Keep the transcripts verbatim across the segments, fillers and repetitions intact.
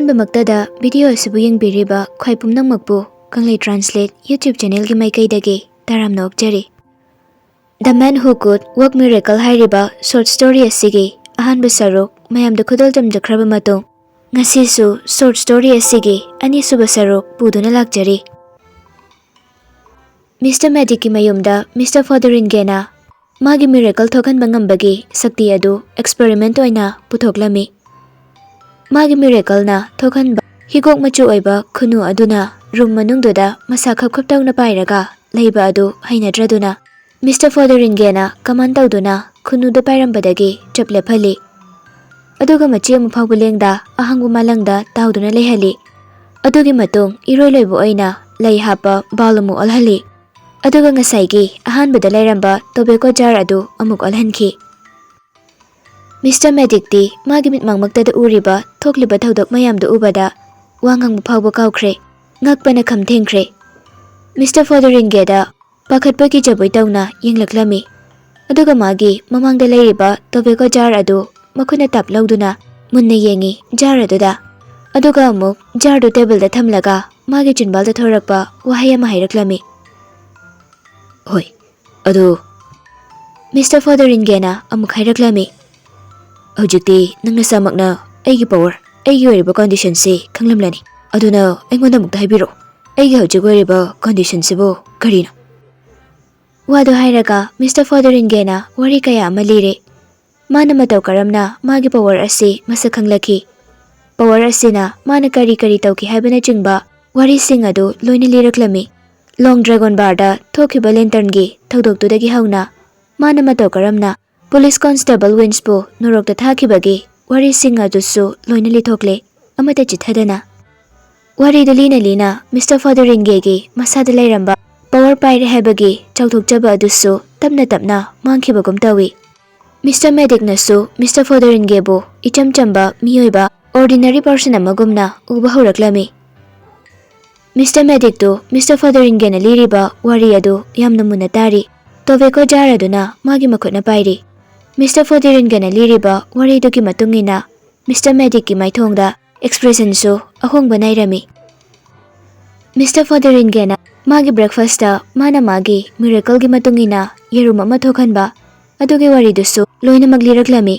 ꯑꯍꯥꯟꯕꯃꯛꯇꯗ video ꯑꯁꯤꯕꯨ ꯌꯦꯡꯕꯤꯔꯤꯕ ꯈ꯭ꯋꯥꯏ ꯄꯨꯝꯅꯃꯛꯄꯨ ꯀꯪꯂꯩ Translate YouTube channelꯒꯤ ꯃꯥꯏꯀꯩꯗꯒꯤ ꯇꯔꯥꯝꯅ ꯑꯣꯛꯆꯔꯤ꯫ The Man Who Could Work Miracle ꯍꯥꯏꯔꯤꯕ short story ꯑꯁꯤꯒꯤ ꯑꯍꯥꯟꯕ ꯁꯔꯨꯛ ꯃꯌꯥꯝꯗ ꯈꯨꯗꯣꯜ ꯇꯝꯖꯈ꯭ꯔꯕ ꯃꯇꯨꯡ, ꯉꯁꯤꯁꯨ short story ꯑꯁꯤꯒꯤ ꯑꯅꯤꯁꯨꯕ ꯁꯔꯨꯛ ꯄꯨꯗꯨꯅ ꯂꯥꯛꯆꯔꯤ꯫ Mister Medicꯀꯤ ꯃꯌꯨꯝꯗ Mister Fotheringayꯅ ꯃꯥꯒꯤ miracle ꯊꯣꯛꯍꯟꯕ ꯉꯝꯕꯒꯤ ꯁꯛꯇꯤ ꯑꯗꯨ experiment ꯑꯣꯏꯅ ꯄꯨꯊꯣꯛꯂꯝꯃꯤ꯫ ꯃꯥꯒꯤ miracleꯅ ꯊꯣꯛꯍꯟꯕ ꯍꯤꯒꯣꯛ ꯃꯆꯨ ꯑꯣꯏꯕ ꯈꯨꯅꯨ ꯑꯗꯨꯅ room ꯃꯅꯨꯡꯗꯨꯗ ꯃꯁꯥ ꯈꯞ ꯈꯞ ꯇꯧꯅ ꯄꯥꯏꯔꯒ ꯂꯩꯕ ꯑꯗꯨ ꯍꯩꯅꯗ꯭ꯔꯗꯨꯅ, Mister Fotheringayꯅ command ꯇꯧꯗꯨꯅ ꯈꯨꯅꯨꯗꯨ ꯄꯥꯏꯔꯝꯕꯗꯒꯤ ꯆꯞ ꯂꯦꯞꯍꯜꯂꯤ꯫ ꯑꯗꯨꯒ ꯃꯆꯤ ꯑꯃ ꯐꯥꯎꯕ ꯂꯦꯡꯗ ꯑꯍꯥꯡꯕ ꯃꯥꯂꯪꯗ ꯇꯥꯎꯗꯨꯅ ꯂꯩꯍꯜꯂꯤ꯫ ꯑꯗꯨꯒꯤ ꯃꯇꯨꯡ ꯏꯔꯣꯏ ꯂꯣꯏꯕ ꯑꯣꯏꯅ ꯂꯩ ꯍꯥꯞꯄ bowl ꯑꯃꯨꯛ ꯑꯣꯜꯍꯜꯂꯤ꯫ ꯑꯗꯨꯒ ꯉꯁꯥꯏꯒꯤ ꯑꯍꯥꯟꯕꯗ ꯂꯩꯔꯝꯕ tobacco jar ꯑꯗꯨ ꯑꯃꯨꯛ ꯑꯣꯜꯍꯟꯈꯤ꯫ Mister Medicꯇꯤ ꯃꯥꯒꯤ ꯃꯤꯠꯃꯥꯡꯃꯛꯇꯗ ꯎꯔꯤꯕ ꯊꯣꯛꯂꯤꯕ ꯊꯧꯗꯣꯛ ꯃꯌꯥꯝꯗꯨ ꯎꯕꯗ ꯋꯥ ꯉꯥꯡꯕ ꯐꯥꯎꯕ ꯀꯥꯎꯈ꯭ꯔꯦ꯫ ꯉꯛꯄꯅ ꯈꯝ ꯊꯦꯡꯈ꯭ꯔꯦ꯫ Mister Fotheringayꯗ ꯄꯥꯈꯠꯄ ꯀꯤꯖꯕꯣꯏ ꯇꯧꯅ ꯌꯦꯡꯂꯛꯂꯝꯃꯤ꯫ ꯑꯗꯨꯒ ꯃꯥꯒꯤ ꯃꯃꯥꯡꯗ ꯂꯩꯔꯤꯕ tobacco jar ꯑꯗꯨ ꯃꯈꯨꯠꯅ ꯇꯞ ꯂꯧꯗꯨꯅ ꯃꯨꯟꯅ ꯌꯦꯡꯉꯤ jar ꯑꯗꯨꯗ꯫ ꯑꯗꯨꯒ ꯑꯃꯨꯛ jarꯗꯨ tableꯗ ꯊꯝꯂꯒ ꯃꯥꯒꯤ ꯆꯤꯟꯕꯥꯜꯗ ꯊꯣꯔꯛꯄ ꯋꯥꯍꯩ ꯑꯃ ꯍꯥꯏꯔꯛꯂꯝꯃꯤ꯫ "ꯍꯣꯏ, ꯑꯗꯨ," Mister Fotheringayꯅ ꯑꯃꯨꯛ ꯍꯥꯏꯔꯛꯂꯝꯃꯤ꯫ "ꯍꯧꯖꯤꯛꯇꯤ ꯅꯪ ꯅꯁꯥꯃꯛꯅ ꯑꯩꯒꯤ power, ꯑꯩꯒꯤ ꯑꯣꯏꯔꯤꯕ conditionꯁꯤ ꯈꯪꯂꯝꯂꯅꯤ꯫ ꯑꯗꯨꯅ ꯑꯩꯉꯣꯟꯗ ꯑꯃꯨꯛꯇ ꯍꯥꯏꯕꯤꯔꯛꯑꯣ, ꯑꯩꯒꯤ ꯍꯧꯖꯤꯛ ꯑꯣꯏꯔꯤꯕ conditionꯁꯤꯕꯨ ꯀꯔꯤꯅꯣ?" ꯋꯥꯗꯨ ꯍꯥꯏꯔꯒ Mister Fotheringayꯅ ꯋꯥꯔꯤ ꯀꯌꯥ ꯑꯃ ꯂꯤꯔꯦ꯫ ꯃꯥꯅ ꯃꯇꯧ ꯀꯔꯝꯅ ꯃꯥꯒꯤ power ꯑꯁꯤ ꯃꯁꯛ ꯈꯪꯂꯛꯈꯤ, power ꯑꯁꯤꯅ ꯃꯥꯅ ꯀꯔꯤ ꯀꯔꯤ ꯇꯧꯈꯤ ꯍꯥꯏꯕꯅꯆꯤꯡꯕ ꯋꯥꯔꯤꯁꯤꯡ ꯑꯗꯨ ꯂꯣꯏꯅ ꯂꯤꯔꯛꯂꯝꯃꯤ꯫ Long Dragon Barꯗ ꯊꯣꯛꯈꯤꯕ lanternꯒꯤ ꯊꯧꯗꯣꯛꯇꯨꯗꯒꯤ ꯍꯧꯅ ꯃꯥꯅ ꯃꯇꯧ ꯀꯔꯝꯅ police constable Winchꯄꯨ ꯅꯣꯔꯣꯛꯇ ꯊꯥꯈꯤꯕꯒꯤ ꯋꯥꯔꯤꯁꯤꯡ ꯑꯗꯨꯁꯨ ꯂꯣꯏꯅ ꯂꯤꯊꯣꯛꯂꯦ, ꯑꯃꯠꯇ ꯆꯤꯠꯊꯗꯅ꯫ ꯋꯥꯔꯤꯗꯨ ꯂꯤꯅ ꯂꯤꯅ Mister Fotheringayꯒꯤ ꯃꯁꯥꯗ ꯂꯩꯔꯝꯕ power ꯄꯥꯏꯔꯦ ꯍꯥꯏꯕꯒꯤ ꯆꯥꯎꯊꯣꯛꯆꯕ ꯑꯗꯨꯁꯨ ꯇꯞꯅ ꯇꯞꯅ ꯃꯥꯡꯈꯤꯕꯒꯨꯝ ꯇꯧꯏ꯫ Mister Medicꯅꯁꯨ Mister Fotheringayꯕꯨ ꯏꯆꯝ ꯆꯝꯕ ꯃꯤꯑꯣꯏꯕ, ordinary person ꯑꯃꯒꯨꯝꯅ ꯎꯕ ꯍꯧꯔꯛꯂꯝꯃꯤ꯫ Mister Medicꯇꯨ Mister Fotheringayꯅ ꯂꯤꯔꯤꯕ ꯋꯥꯔꯤ ꯑꯗꯨ ꯌꯥꯝꯅ ꯃꯨꯟꯅ ꯇꯥꯔꯤ꯫ Tobacco jar ꯑꯗꯨꯅ ꯃꯥꯒꯤ ꯃꯈꯨꯠꯅ ꯄꯥꯏꯔꯤ꯫ Mister Fotheringayꯅ ꯂꯤꯔꯤꯕ ꯋꯥꯔꯤꯗꯨꯒꯤ ꯃꯇꯨꯡ ꯏꯟꯅ Mister Medicꯀꯤ ꯃꯥꯏꯊꯣꯡꯗ ꯑꯦꯛꯁꯄ꯭ꯔꯦꯁꯟꯁꯨ ꯑꯍꯣꯡꯕ ꯅꯥꯏꯔꯝꯃꯤ꯫ ꯃꯤꯁꯇꯔ ꯐꯣꯗꯔꯤꯟꯒꯦꯅ ꯃꯥꯒꯤ ꯕ꯭ꯔꯦꯛꯐꯥꯁꯇ ꯃꯥꯅ ꯃꯥꯒꯤ ꯃꯤꯔꯦꯀꯜꯒꯤ ꯃꯇꯨꯡ ꯏꯟꯅ ꯌꯦꯔꯨꯝ ꯑꯃ ꯊꯣꯛꯍꯟꯕ ꯑꯗꯨꯒꯤ ꯋꯥꯔꯤꯗꯨꯁꯨ ꯂꯣꯏꯅꯃꯛ ꯂꯤꯔꯛꯂꯝꯃꯤ꯫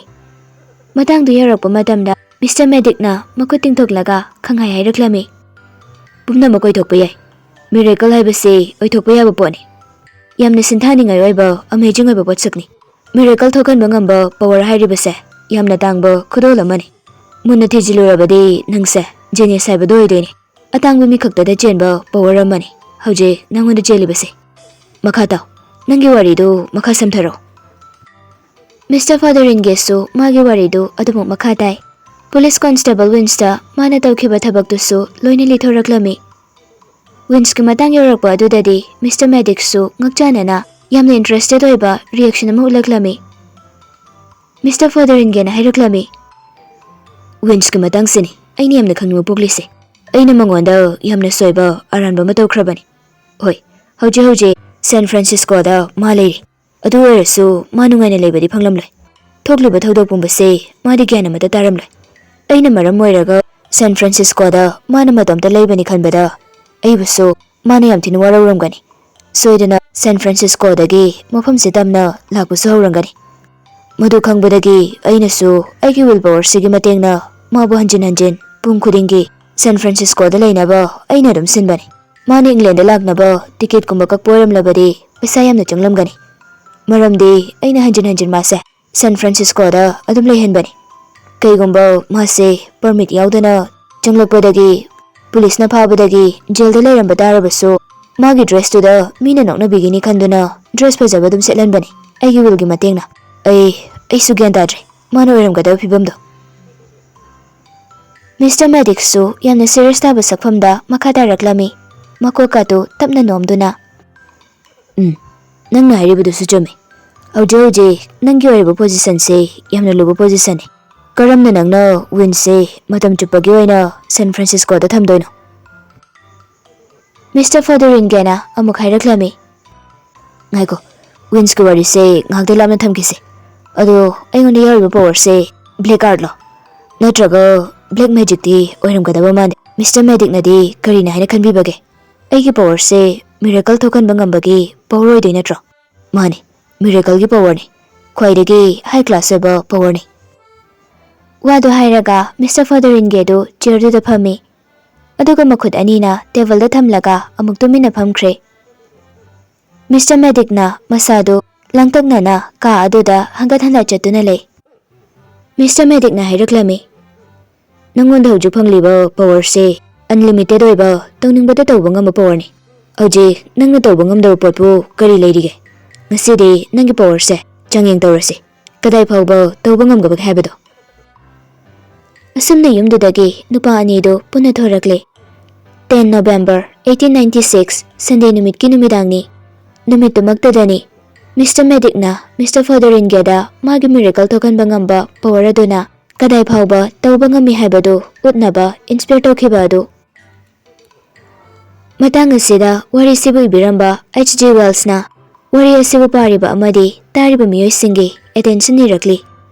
ꯃꯇꯥꯡꯗꯨ ꯌꯧꯔꯛꯄ ꯃꯇꯝꯗ ꯃꯤꯁꯇꯔ ꯃꯦꯗꯤꯛꯅ ꯃꯈꯨꯠ ꯇꯤꯡꯊꯣꯛꯂꯒ ꯈꯪꯍꯥꯏ ꯍꯥꯏꯔꯛꯂꯝꯃꯤ꯫ "ꯄꯨꯝꯅꯃꯛ ꯑꯣꯏꯊꯣꯛꯄ ꯌꯥꯏ꯫ ꯃꯤꯔꯦꯀꯜ ꯍꯥꯏꯕꯁꯤ ꯑꯣꯏꯊꯣꯛꯄ ꯌꯥꯕ ꯄꯣꯠꯅꯤ꯫ ꯌꯥꯝꯅ ꯁꯤꯡꯊꯥꯅꯤꯡꯉꯥꯏ ꯑꯣꯏꯕ, ꯑꯃꯦꯖꯤꯡ ꯑꯣꯏꯕ ꯄꯣꯠꯁꯛꯅꯤ꯫ ꯃꯤꯔꯦꯀꯜ ꯊꯣꯛꯍꯟꯕ ꯉꯝꯕ ꯄꯋꯥꯔ ꯍꯥꯏꯔꯤꯕꯁꯦ ꯌꯥꯝꯅ ꯇꯥꯡꯕ ꯈꯨꯗꯣꯜ ꯑꯃꯅꯤ꯫ ꯃꯨꯟꯅ ꯊꯤꯖꯤꯜꯂꯨꯔꯕꯗꯤ ꯅꯪꯁꯦ ꯖꯦꯅꯤꯌꯁ ꯍꯥꯏꯕꯗꯣ ꯑꯣꯏꯗꯣꯏꯅꯤ꯫ ꯑꯇꯥꯡꯕ ꯃꯤ ꯈꯛꯇꯗ ꯆꯦꯟꯕ ꯄꯋꯥꯔ ꯑꯃꯅꯤ ꯍꯧꯖꯤꯛ ꯅꯪꯉꯣꯟꯗ ꯆꯦꯜꯂꯤꯕꯁꯦ꯫ ꯃꯈꯥ ꯇꯥꯎ, ꯅꯪꯒꯤ ꯋꯥꯔꯤꯗꯨ ꯃꯈꯥ ꯁꯝꯊꯔꯣ꯫" ꯃꯤꯁꯇꯔ ꯐꯥꯗꯔꯤꯟꯒꯦꯁꯁꯨ ꯃꯥꯒꯤ ꯋꯥꯔꯤꯗꯨ ꯑꯗꯨꯃꯛ ꯃꯈꯥ ꯇꯥꯏ꯫ ꯄꯨꯂꯤꯁ ꯀꯣꯟꯁꯇꯦꯕꯜ ꯋꯤꯟꯁꯇ ꯃꯥꯅ ꯇꯧꯈꯤꯕ ꯊꯕꯛꯇꯨꯁꯨ ꯂꯣꯏꯅ ꯂꯤꯊꯣꯔꯛꯂꯝꯃꯤ꯫ ꯋꯤꯟꯁꯀꯤ ꯃꯇꯥꯡ ꯌꯧꯔꯛꯄ ꯑꯗꯨꯗꯗꯤ ꯃꯤꯁꯇꯔ ꯃꯦꯗꯤꯛꯁꯁꯨ ꯉꯛꯆꯥꯟꯅꯅ ꯌꯥꯝꯅ ꯏꯟꯇꯔꯦꯁꯇꯦꯠ ꯑꯣꯏꯕ ꯔꯤꯌꯦꯛꯁꯟ ꯑꯃ ꯎꯠꯂꯛꯂꯝꯃꯤ꯫ ꯃꯤꯁꯇꯔ ꯐꯣꯗꯔꯤꯟꯒꯦꯅ ꯍꯥꯏꯔꯛꯂꯝꯃꯤ, "ꯋꯤꯟꯁꯀꯤ ꯃꯇꯥꯡꯁꯤꯅꯤ ꯑꯩꯅ ꯌꯥꯝꯅ ꯈꯪꯅꯤꯡꯕ ꯄꯣꯛꯂꯤꯁꯦ꯫ ꯑꯩꯅ ꯃꯉꯣꯟꯗ ꯌꯥꯝꯅ ꯁꯣꯏꯕ ꯑꯔꯥꯟꯕ ꯑꯃ ꯇꯧꯈ꯭ꯔꯕꯅꯤ꯫ ꯍꯣꯏ, ꯍꯧꯖꯤꯛ ꯍꯧꯖꯤꯛ ꯁꯦꯟ ꯐ꯭ꯔꯥꯟꯁꯤꯁꯀꯣꯗ ꯃꯥ ꯂꯩꯔꯤ꯫ ꯑꯗꯨ ꯑꯣꯏꯔꯁꯨ ꯃꯥ ꯅꯨꯡꯉꯥꯏꯅ ꯂꯩꯕꯗꯤ ꯐꯪꯂꯝꯂꯣꯏ꯫ ꯊꯣꯛꯂꯤꯕ ꯊꯧꯗꯣꯛ ꯄꯨꯝꯕꯁꯦ ꯃꯥꯗꯤ ꯒ꯭ꯌꯥꯟ ꯑꯃꯠꯇ ꯇꯥꯔꯝꯂꯣꯏ꯫ ꯑꯩꯅ ꯃꯔꯝ ꯑꯣꯏꯔꯒ ꯁꯦꯟ ꯐ꯭ꯔꯥꯟꯁꯤꯁꯀꯣꯗ ꯃꯥꯅ ꯃꯇꯣꯝꯇ ꯂꯩꯕꯅꯤ ꯈꯟꯕꯗ ꯑꯩꯕꯨꯁꯨ ꯃꯥꯅ ꯌꯥꯝ ꯊꯤꯅ ꯋꯥꯔꯧꯔꯝꯒꯅꯤ꯫ ꯁꯣꯏꯗꯅ ꯁꯦꯟ ꯐ꯭ꯔꯥꯟꯁꯤꯁꯀꯣꯗꯒꯤ ꯃꯐꯝꯁꯤ ꯇꯝꯅ ꯂꯥꯛꯄꯁꯨ ꯍꯧꯔꯝꯒꯅꯤ꯫ ꯃꯗꯨ ꯈꯪꯕꯗꯒꯤ ꯑꯩꯅꯁꯨ ꯑꯩꯒꯤ ꯋꯤꯜ ꯄꯋꯔꯁꯤꯒꯤ ꯃꯇꯦꯡꯅ ꯃꯥꯕꯨ ꯍꯟꯖꯤꯟ ꯍꯟꯖꯤꯟ ꯄꯨꯡ ꯈꯨꯗꯤꯡꯒꯤ ꯁꯦꯟ ꯐ꯭ꯔꯥꯟꯁꯤꯁꯀꯣꯗ ꯂꯩꯅꯕ ꯑꯩꯅ ꯑꯗꯨꯝ ꯁꯤꯟꯕꯅꯤ꯫ ꯃꯥꯅ ꯏꯪꯂꯦꯟꯗ ꯂꯥꯛꯅꯕ ꯇꯤꯀꯦꯠꯀꯨꯝꯕ ꯀꯛꯄ ꯑꯣꯏꯔꯝꯂꯕꯗꯤ ꯄꯩꯁꯥ ꯌꯥꯝꯅ ꯆꯪꯂꯝꯒꯅꯤ꯫ ꯃꯔꯝꯗꯤ ꯑꯩꯅ ꯍꯟꯖꯤꯟ ꯍꯟꯖꯤꯟ ꯃꯥꯁꯦ ꯁꯦꯟ ꯐ꯭ꯔꯥꯟꯁꯤꯁꯀꯣꯗ ꯑꯗꯨꯝ ꯂꯩꯍꯟꯕꯅꯤ꯫ ꯀꯩꯒꯨꯝꯕ ꯃꯥꯁꯦ ꯄꯔꯃꯤꯠ ꯌꯥꯎꯗꯅ ꯆꯪꯂꯛꯄꯗꯒꯤ ꯄꯨꯂꯤꯁꯅ ꯐꯥꯕꯗꯒꯤ ꯖꯦꯜꯗ ꯂꯩꯔꯝꯕ ꯇꯥꯔꯕꯁꯨ ꯃꯥꯒꯤ ꯗ꯭ꯔꯦꯁꯇꯨꯗ ꯃꯤꯅ ꯅꯣꯛꯅꯕꯤꯒꯤꯅꯤ ꯈꯟꯗꯨꯅ ꯗ꯭ꯔꯦꯁ ꯐꯖꯕ ꯑꯗꯨꯝ ꯁꯦꯠꯍꯟꯕꯅꯤ ꯑꯩꯒꯤ ꯋꯤꯜꯒꯤ ꯃꯇꯦꯡꯅ꯫ ꯑꯩ, ꯑꯩꯁꯨ ꯒ꯭ꯌꯥꯟ ꯇꯥꯗ꯭ꯔꯦ ꯃꯥꯅ ꯑꯣꯏꯔꯝꯒꯗꯕ ꯐꯤꯕꯝꯗꯣ꯫" ꯃꯤꯁꯇꯔ ꯃꯦꯗꯤꯛꯁꯁꯨ ꯌꯥꯝꯅ ꯁꯤꯔꯤꯌꯁ ꯇꯥꯕ ꯁꯛꯐꯝꯗ ꯃꯈꯥ ꯇꯥꯔꯛꯂꯝꯃꯤ, ꯃꯀꯣꯛꯀꯥꯗꯨ ꯇꯞꯅ ꯅꯣꯝꯗꯨꯅ꯫ "ꯎꯝ, ꯅꯪꯅ ꯍꯥꯏꯔꯤꯕꯗꯨꯁꯨ ꯆꯨꯝꯃꯤ꯫ ꯍꯧꯖꯤꯛ ꯍꯧꯖꯤꯛ ꯅꯪꯒꯤ ꯑꯣꯏꯔꯤꯕ ꯄꯣꯖꯤꯁꯟꯁꯦ ꯌꯥꯝꯅ ꯂꯨꯕ ꯄꯣꯖꯤꯁꯟꯅꯤ꯫ ꯀꯔꯝꯅ ꯅꯪꯅ ꯋꯤꯟꯁꯁꯦ ꯃꯇꯝ ꯆꯨꯞꯄꯒꯤ ꯑꯣꯏꯅ ꯁꯦꯟ ꯐ꯭ꯔꯥꯟꯁꯤꯁꯀꯣꯗ ꯊꯝꯗꯣꯏꯅꯣ?" ꯃꯤꯁꯇꯔ ꯐꯣꯗꯣꯔꯤꯟꯒꯦꯅ ꯑꯃꯨꯛ ꯍꯥꯏꯔꯛꯂꯝꯃꯤ꯫ "ꯉꯥꯏꯈꯣ, ꯋꯤꯟꯁꯀꯤ ꯋꯥꯔꯤꯁꯦ ꯉꯥꯏꯍꯥꯛꯇꯤ ꯂꯥꯞꯅ ꯊꯝꯈꯤꯁꯦ꯫ ꯑꯗꯣ ꯑꯩꯉꯣꯟꯗ ꯌꯥꯎꯔꯤꯕ ꯄꯋꯔꯁꯦ ꯕ꯭ꯂꯦꯛ ꯑꯥꯔꯠꯂꯣ? ꯅꯠꯇ꯭ꯔꯒ ꯕ꯭ꯂꯦꯛ ꯃꯦꯖꯤꯛꯇꯤ ꯑꯣꯏꯔꯝꯒꯗꯕ ꯃꯥꯟꯗꯦ꯫ ꯃꯤꯁꯇꯔ ꯃꯦꯗꯤꯛꯅꯗꯤ ꯀꯔꯤꯅꯤ ꯍꯥꯏꯅ ꯈꯟꯕꯤꯕꯒꯦ? ꯑꯩꯒꯤ ꯄꯋꯔꯁꯦ ꯃꯤꯔꯦꯀꯜ ꯊꯣꯛꯍꯟꯕ ꯉꯝꯕꯒꯤ ꯄꯋꯔ ꯑꯣꯏꯗꯣꯏ ꯅꯠꯇ꯭ꯔꯣ? ꯃꯥꯅꯤ, ꯃꯤꯔꯦꯀꯜꯒꯤ ꯄꯋꯔꯅꯤ꯫ ꯈ꯭ꯋꯥꯏꯗꯒꯤ ꯍꯥꯏ ꯀ꯭ꯂꯥꯁ ꯑꯣꯏꯕ ꯄꯋꯔꯅꯤ꯫ ꯋꯥꯗꯨ ꯍꯥꯏꯔꯒ ꯃꯤꯁꯇꯔ ꯐꯣꯗꯣꯔꯤꯟꯒꯦꯗꯨ ꯆꯤꯌꯔꯗꯨꯗ ꯐꯝꯃꯤ꯫ ꯑꯗꯨꯒ ꯃꯈꯨꯠ ꯑꯅꯤꯅ ꯇꯦꯕꯜꯗ ꯊꯝꯂꯒ ꯑꯃꯨꯛ ꯇꯨꯃꯤꯟꯅ ꯐꯝꯈ꯭ꯔꯦ꯫ ꯃꯤꯁꯇꯔ ꯃꯦꯗꯤꯛꯅ ꯃꯁꯥꯗꯨ ꯂꯥꯡꯇꯛꯅꯅ ꯀꯥ ꯑꯗꯨꯗ ꯍꯟꯒꯠ ꯍꯟꯗ ꯆꯠꯇꯨꯅ ꯂꯩ꯫ ꯃꯤꯁꯇꯔ ꯃꯦꯗꯤꯛꯅ ꯍꯥꯏꯔꯛꯂꯝꯃꯤ, "ꯅꯪꯉꯣꯟꯗ ꯍꯧꯖꯤꯛ ꯐꯪꯂꯤꯕ ꯄꯋꯔꯁꯦ ꯑꯟꯂꯤꯃꯤꯇꯦꯠ ꯑꯣꯏꯕ, ꯇꯧꯅꯤꯡꯕꯗ ꯇꯧꯕ ꯉꯝꯕ ꯄꯋꯔꯅꯤ꯫ ꯍꯧꯖꯤꯛ ꯅꯪꯅ ꯇꯧꯕ ꯉꯝꯗꯕ ꯄꯣꯠꯄꯨ ꯀꯔꯤ ꯂꯩꯔꯤꯒꯦ? ꯉꯁꯤꯗꯤ ꯅꯪꯒꯤ ꯄꯋꯔꯁꯦ ꯆꯥꯡꯌꯦꯡ ꯇꯧꯔꯁꯤ, ꯀꯗꯥꯏ ꯐꯥꯎꯕ ꯇꯧꯕ ꯉꯝꯒꯕꯒꯦ ꯍꯥꯏꯕꯗꯣ"꯫ ꯑꯁꯨꯝꯅ ꯌꯨꯝꯗꯨꯗꯒꯤ ꯅꯨꯄꯥ ꯑꯅꯤꯗꯨ ꯄꯨꯟꯅ ꯊꯣꯔꯛꯂꯦ꯫ Ten November eighteen ninety six, Sunday ꯅꯨꯃꯤꯠꯀꯤ ꯅꯨꯃꯤꯗꯥꯡꯅꯤ꯫ ꯅꯨꯃꯤꯠꯇꯨꯃꯛꯇꯗꯅꯤ ꯃꯤꯁꯇꯔ ꯃꯦꯗꯤꯛꯅ ꯃꯤꯁꯇꯔ ꯐꯣꯗꯣꯔꯤꯟꯒꯦꯗ ꯃꯥꯒꯤ ꯃꯤꯔꯦꯀꯜ ꯊꯣꯛꯍꯟꯕ ꯉꯝꯕ ꯄꯋꯔ ꯑꯗꯨꯅ ꯀꯗꯥꯏ ꯐꯥꯎꯕ ꯇꯧꯕ ꯉꯝꯃꯤ ꯍꯥꯏꯕꯗꯨ ꯎꯠꯅꯕ ꯏꯟꯁꯄꯤꯌꯔ ꯇꯧꯈꯤꯕ ꯑꯗꯨ꯫ ꯃꯇꯥꯡ ꯑꯁꯤꯗ ꯋꯥꯔꯤꯁꯤꯕꯨ ꯏꯕꯤꯔꯝꯕ H G Wellsꯅ ꯋꯥꯔꯤ ꯑꯁꯤꯕꯨ ꯄꯥꯔꯤꯕ ꯑꯃꯗꯤ ꯇꯥꯔꯤꯕ ꯃꯤꯑꯣꯏꯁꯤꯡꯒꯤ ꯑꯦꯇꯦꯟꯁꯟ ꯅꯤꯔꯛꯂꯤ꯫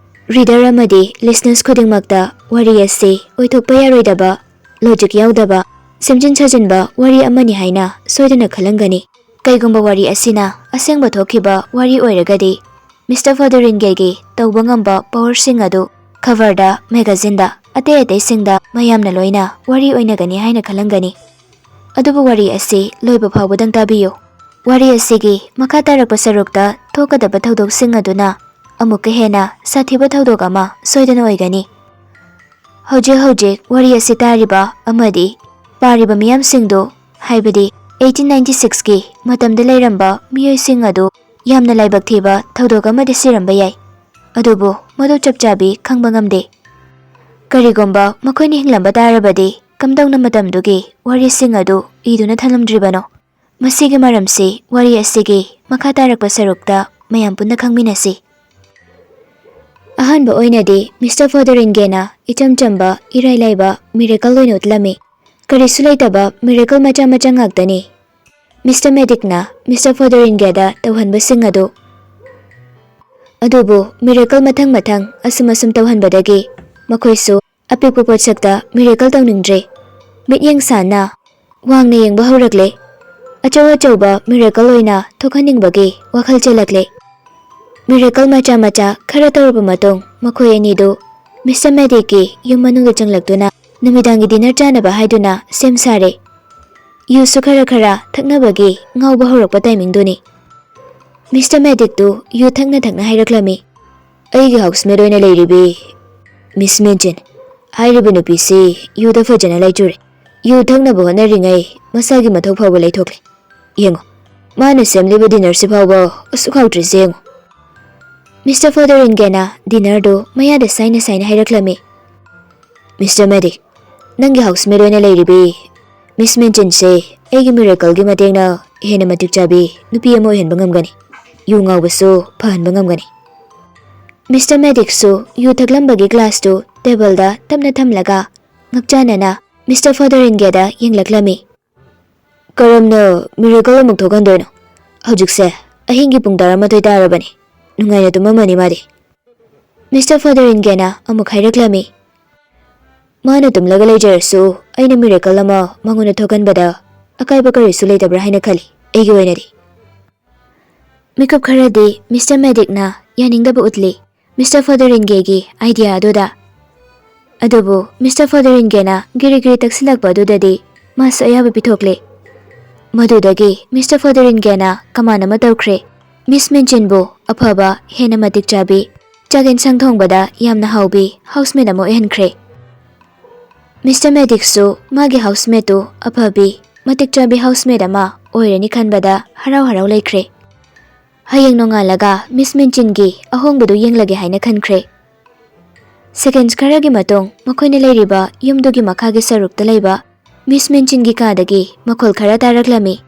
ꯔꯤꯗꯔ ꯑꯃꯗꯤ ꯂꯤꯁꯅꯔꯁ ꯈꯨꯗꯤꯡꯃꯛꯇ ꯋꯥꯔꯤ ꯑꯁꯤ ꯑꯣꯏꯊꯣꯛꯄ ꯌꯥꯔꯣꯏꯗꯕ, ꯂꯣꯖꯤꯛ ꯌꯥꯎꯗꯕ, ꯁꯦꯝꯖꯤꯟ ꯁꯥꯖꯤꯟꯕ ꯋꯥꯔꯤ ꯑꯃꯅꯤ ꯍꯥꯏꯅ ꯁꯣꯏꯗꯅ ꯈꯜꯂꯝꯒꯅꯤ꯫ ꯀꯩꯒꯨꯝꯕ ꯋꯥꯔꯤ ꯑꯁꯤꯅ ꯑꯁꯦꯡꯕ ꯊꯣꯛꯈꯤꯕ ꯋꯥꯔꯤ ꯑꯣꯏꯔꯒꯗꯤ, ꯃꯤꯁꯇꯔ ꯐꯣꯗꯣꯔꯤꯟꯒꯦꯒꯤ ꯇꯧꯕ ꯉꯝꯕ ꯄꯋꯔꯁꯤꯡ ꯑꯗꯨ ꯈꯕꯔꯗ, ꯃꯦꯒꯥꯖꯤꯟꯗ, ꯑꯇꯩ ꯑꯇꯩꯁꯤꯡꯗ ꯃꯌꯥꯝꯅ ꯂꯣꯏꯅ ꯋꯥꯔꯤ ꯑꯣꯏꯅꯒꯅꯤ ꯍꯥꯏꯅ ꯈꯜꯂꯝꯒꯅꯤ꯫ ꯑꯗꯨꯕꯨ ꯋꯥꯔꯤ ꯑꯁꯤ ꯂꯣꯏꯕ ꯐꯥꯎꯕꯗꯪ ꯇꯥꯕꯤꯌꯨ꯫ ꯋꯥꯔꯤ ꯑꯁꯤꯒꯤ ꯃꯈꯥ ꯇꯥꯔꯛꯄ ꯁꯔꯨꯛꯇ ꯊꯣꯛꯀꯗꯕ ꯊꯧꯗꯣꯛꯁꯤꯡ ꯑꯗꯨꯅ ꯑꯃꯨꯛꯀ ꯍꯦꯟꯅ ꯁꯥꯊꯤꯕ ꯊꯧꯗꯣꯛ ꯑꯃ ꯁꯣꯏꯗꯅ ꯑꯣꯏꯒꯅꯤ꯫ ꯍꯧꯖꯤꯛ ꯍꯧꯖꯤꯛ ꯋꯥꯔꯤ ꯑꯁꯤ ꯇꯥꯔꯤꯕ ꯑꯃꯗꯤ ꯄꯥꯔꯤꯕ ꯃꯤꯌꯥꯝꯁꯤꯡꯗꯨ, ꯍꯥꯏꯕꯗꯤ eighteen ninety sixꯀꯤ ꯃꯇꯝꯗ ꯂꯩꯔꯝꯕ ꯃꯤꯑꯣꯏꯁꯤꯡ ꯑꯗꯨ ꯌꯥꯝꯅ ꯂꯥꯏꯕꯛ ꯊꯤꯕ ꯊꯧꯗꯣꯛ ꯑꯃꯗꯤ ꯁꯤꯔꯝꯕ ꯌꯥꯏ꯫ ꯑꯗꯨꯕꯨ ꯃꯗꯨ ꯆꯞ ꯆꯥꯕꯤ ꯈꯪꯕ ꯉꯝꯗꯦ꯫ ꯀꯔꯤꯒꯨꯝꯕ ꯃꯈꯣꯏꯅ ꯍꯤꯡꯂꯝꯕ ꯇꯥꯔꯕꯗꯤ, ꯀꯝꯗꯧꯅ ꯃꯇꯝꯗꯨꯒꯤ ꯋꯥꯔꯤꯁꯤꯡ ꯑꯗꯨ ꯏꯗꯨꯅ ꯊꯝꯂꯝꯗ꯭ꯔꯤꯕꯅꯣ? ꯃꯁꯤꯒꯤ ꯃꯔꯝꯁꯤ ꯋꯥꯔꯤ ꯑꯁꯤꯒꯤ ꯃꯈꯥ ꯇꯥꯔꯛꯄ ꯁꯔꯨꯛꯇ ꯃꯌꯥꯝ ꯄꯨꯟꯅ ꯈꯪꯃꯤꯟꯅꯁꯤ꯫ ꯑꯍꯥꯟꯕ ꯑꯣꯏꯅꯗꯤ ꯃꯤꯁꯇꯔ ꯐꯣꯗꯣꯔꯤꯟꯒꯦꯅ ꯏꯆꯝ ꯆꯝꯕ, ꯏꯔꯥꯏ ꯂꯥꯏꯕ ꯃꯤꯔꯦꯀꯜ ꯑꯣꯏꯅ ꯎꯠꯂꯝꯃꯤ꯫ ꯀꯔꯤꯁꯨ ꯂꯩꯇꯕ ꯃꯤꯔꯦꯀꯜ ꯃꯆꯥ ꯃꯆꯥ ꯉꯥꯛꯇꯅꯤ ꯃꯤꯁꯇꯔ ꯃꯦꯗꯤꯛꯅ ꯃꯤꯁꯇꯔ ꯐꯣꯗꯣꯔꯤꯟꯒꯦꯗ ꯇꯧꯍꯟꯕꯁꯤꯡ ꯑꯗꯨ꯫ ꯑꯗꯨꯕꯨ ꯃꯤꯔꯦꯀꯜ ꯃꯊꯪ ꯃꯊꯪ ꯑꯁꯨꯝ ꯑꯁꯨꯝ ꯇꯧꯍꯟꯕꯗꯒꯤ ꯃꯈꯣꯏꯁꯨ ꯑꯄꯤꯛꯄ ꯄꯣꯠꯁꯛꯇ ꯃꯤꯔꯦꯀꯜ ꯇꯧꯅꯤꯡꯗ꯭ꯔꯦ꯫ ꯃꯤꯠꯌꯦꯡ ꯁꯥꯟꯅ ꯋꯥꯡꯅ ꯌꯦꯡꯕ ꯍꯧꯔꯛꯂꯦ꯫ ꯑꯆꯧ ꯑꯆꯧꯕ ꯃꯤꯔꯦꯀꯜ ꯑꯣꯏꯅ ꯊꯣꯛꯍꯟꯅꯤꯡꯕꯒꯤ ꯋꯥꯈꯜ ꯆꯦꯜꯂꯛꯂꯦ꯫ ꯃꯤꯔꯦꯀꯜ ꯃꯆꯥ ꯃꯆꯥ ꯈꯔ ꯇꯧꯔꯕ ꯃꯇꯨꯡ, ꯃꯈꯣꯏ ꯑꯅꯤꯗꯨ ꯃꯤꯁꯇꯔ ꯃꯦꯗꯤꯛꯀꯤ ꯌꯨꯝ ꯃꯅꯨꯡꯗ ꯆꯪꯂꯛꯇꯨꯅ ꯅꯨꯃꯤꯗꯥꯡꯒꯤ ꯗꯤꯅꯔ ꯆꯥꯅꯕ ꯍꯥꯏꯗꯨꯅ ꯁꯦꯝ ꯁꯥꯔꯦ꯫ ꯌꯨꯁꯨ ꯈꯔ ꯈꯔ ꯊꯛꯅꯕꯒꯤ ꯉꯥꯎꯕ ꯍꯧꯔꯛꯄ ꯇꯥꯏꯃꯤꯡꯗꯨꯅꯤ꯫ Mister ꯃꯦꯗꯤꯛꯇꯨ U ꯊꯛꯅ ꯊꯛꯅ ꯍꯥꯏꯔꯛꯂꯝꯃꯤ꯫ "ꯑꯩꯒꯤ ꯍꯥꯎꯁꯃꯦꯠ ꯑꯣꯏꯅ ꯂꯩꯔꯤꯕꯤ ꯃꯤꯁ ꯃꯦꯟꯆꯤꯟ, ꯍꯥꯏꯔꯤꯕ ꯅꯨꯄꯤꯁꯤ ꯌꯨꯗ ꯐꯖꯅ ꯂꯥꯏꯆꯨꯔꯦ꯫ ꯌꯨ ꯊꯛꯅꯕ ꯍꯣꯠꯅꯔꯤꯉꯩ ꯃꯁꯥꯒꯤ ꯃꯊꯧ ꯐꯥꯎꯕ ꯂꯩꯊꯣꯛꯂꯦ꯫ ꯌꯦꯡꯉꯣ, ꯃꯥꯅ ꯁꯦꯝꯂꯤꯕ ꯗꯤꯅꯔꯁꯤ ꯐꯥꯎꯕ ꯑꯁꯨꯛ ꯍꯥꯎꯇ꯭ꯔꯤꯁꯦ ꯌꯦꯡꯉꯣ꯫" ꯃꯤꯁꯇꯔ ꯐꯣꯗꯔꯤꯟꯒꯦꯅ ꯗꯤꯅꯔꯗꯨ ꯃꯌꯥꯗ ꯁꯥꯏꯅ ꯁꯥꯏꯅ ꯍꯥꯏꯔꯛꯂꯝꯃꯤ꯫ "ꯃꯤꯁꯇꯔ ꯃꯦꯗꯤꯛ, ꯅꯪꯒꯤ ꯍꯥꯎꯁꯃꯦꯠ ꯑꯣꯏꯅ ꯂꯩꯔꯤꯕꯤ ꯃꯤꯁ ꯃꯦꯟꯆꯤꯟꯁꯦ ꯑꯩꯒꯤ ꯃꯤꯔꯦꯀꯜꯒꯤ ꯃꯇꯦꯡꯅ ꯍꯦꯟꯅ ꯃꯇꯤꯛ ꯆꯥꯕꯤ ꯅꯨꯄꯤ ꯑꯃ ꯑꯣꯏꯍꯟꯕ ꯉꯝꯒꯅꯤ꯫ ꯌꯨ ꯉꯥꯎꯕꯁꯨ ꯐꯍꯟꯕ ꯉꯝꯒꯅꯤ꯫" ꯃꯤꯁꯇꯔ ꯃꯦꯗꯤꯛꯁꯨ ꯌꯨ ꯊꯛꯂꯝꯕꯒꯤ ꯒ꯭ꯂꯥꯁꯇꯨ ꯇꯦꯕꯜꯗ ꯇꯞꯅ ꯊꯝꯂꯒ ꯉꯛꯆꯥꯟꯅꯅ ꯃꯤꯁꯇꯔ ꯐꯣꯗꯔꯤꯟꯒꯦꯗ ꯌꯦꯡꯂꯛꯂꯝꯃꯤ꯫ "ꯀꯔꯝꯅ ꯃꯤꯔꯦꯀꯜ ꯑꯃꯨꯛ ꯊꯣꯛꯍꯟꯗꯣꯏꯅꯣ? ꯍꯧꯖꯤꯛꯁꯦ ꯑꯍꯤꯡꯒꯤ ꯄꯨꯡ ꯇꯔꯥꯃꯥꯊꯣꯏ ꯇꯥꯔꯕꯅꯤ꯫ ꯅꯨꯡꯉꯥꯏꯅ ꯇꯨꯝꯃꯝꯃꯅꯤ ꯃꯥꯗꯤ꯫" ꯃꯤꯁꯇꯔ ꯐꯣꯗꯔꯤꯟꯒꯦꯅ ꯑꯃꯨꯛ ꯍꯥꯏꯔꯛꯂꯝꯃꯤ꯫ "ꯃꯥꯅ ꯇꯨꯝꯂꯒ ꯂꯩꯖꯔꯁꯨ, ꯑꯩꯅ ꯃꯤꯔꯦꯀꯜ ꯑꯃ ꯃꯉꯣꯟꯗ ꯊꯣꯛꯍꯟꯕꯗ ꯑꯀꯥꯏꯕ ꯀꯔꯤꯁꯨ ꯂꯩꯇꯕ꯭ꯔꯥ ꯍꯥꯏꯅ ꯈꯜꯂꯤ, ꯑꯩꯒꯤ ꯑꯣꯏꯅꯗꯤ꯫" ꯃꯤꯀꯨꯞ ꯈꯔꯗꯤ ꯃꯤꯁꯇꯔ ꯃꯦꯗꯤꯛꯅ ꯌꯥꯅꯤꯡꯗꯕ ꯎꯠꯂꯤ ꯃꯤꯁꯇꯔ ꯐꯣꯗꯔꯤꯟꯒꯦꯒꯤ ꯑꯥꯏꯗꯤꯌꯥ ꯑꯗꯨꯗ꯫ ꯑꯗꯨꯕꯨ ꯃꯤꯁꯇꯔ ꯐꯣꯗꯔꯤꯟꯒꯦꯅ ꯒꯤꯔꯤ ꯒꯤꯔꯤ ꯇꯛꯁꯤꯜꯂꯛꯄ ꯑꯗꯨꯗꯗꯤ ꯃꯥꯁꯨ ꯑꯌꯥꯕ ꯄꯤꯊꯣꯛꯂꯦ꯫ ꯃꯗꯨꯗꯒꯤ ꯃꯤꯁꯇꯔ ꯐꯣꯗꯔꯤꯟꯒꯦꯅ ꯀꯃꯥꯟ ꯑꯃ ꯇꯧꯈ꯭ꯔꯦ꯫ ꯃꯤꯁ ꯃꯦꯟꯆꯤꯟꯕꯨ ꯑꯐꯕ, ꯍꯦꯟꯅ ꯃꯇꯤꯛ ꯆꯥꯕꯤ, ꯆꯥꯛ ꯌꯦꯟꯁꯥꯡ ꯊꯣꯡꯕꯗ ꯌꯥꯝꯅ ꯍꯥꯎꯕꯤ ꯍꯥꯎꯁꯃꯦꯠ ꯑꯃ ꯑꯣꯏꯍꯟꯈ꯭ꯔꯦ꯫ ꯃꯤꯁꯇꯔ ꯃꯦꯗꯤꯛꯁꯨ ꯃꯥꯒꯤ ꯍꯥꯎꯁꯃꯦꯠꯇꯨ ꯑꯐꯕꯤ, ꯃꯇꯤꯛ ꯆꯥꯕꯤ ꯍꯥꯎꯁꯃꯦꯠ ꯑꯃ ꯑꯣꯏꯔꯅꯤ ꯈꯟꯕꯗ ꯍꯔꯥꯎ ꯍꯔꯥꯎ ꯂꯩꯈ꯭ꯔꯦ꯫ ꯍꯌꯦꯡ ꯅꯣꯡꯉꯥꯜꯂꯒ ꯃꯤꯁ ꯃꯦꯟꯆꯤꯟꯒꯤ ꯑꯍꯣꯡꯕꯗꯨ ꯌꯦꯡꯂꯒꯦ ꯍꯥꯏꯅ ꯈꯟꯈ꯭ꯔꯦ꯫ ꯁꯦꯀꯦꯟꯁ ꯈꯔꯒꯤ ꯃꯇꯨꯡ ꯃꯈꯣꯏꯅ ꯂꯩꯔꯤꯕ ꯌꯨꯝꯗꯨꯒꯤ ꯃꯈꯥꯒꯤ ꯁꯔꯨꯛꯇ ꯂꯩꯕ ꯃꯤꯁ ꯃꯦꯟꯆꯤꯟꯒꯤ ꯀꯥꯗꯒꯤ ꯃꯈꯣꯜ ꯈꯔ ꯇꯥꯔꯛꯂꯝꯃꯤ꯫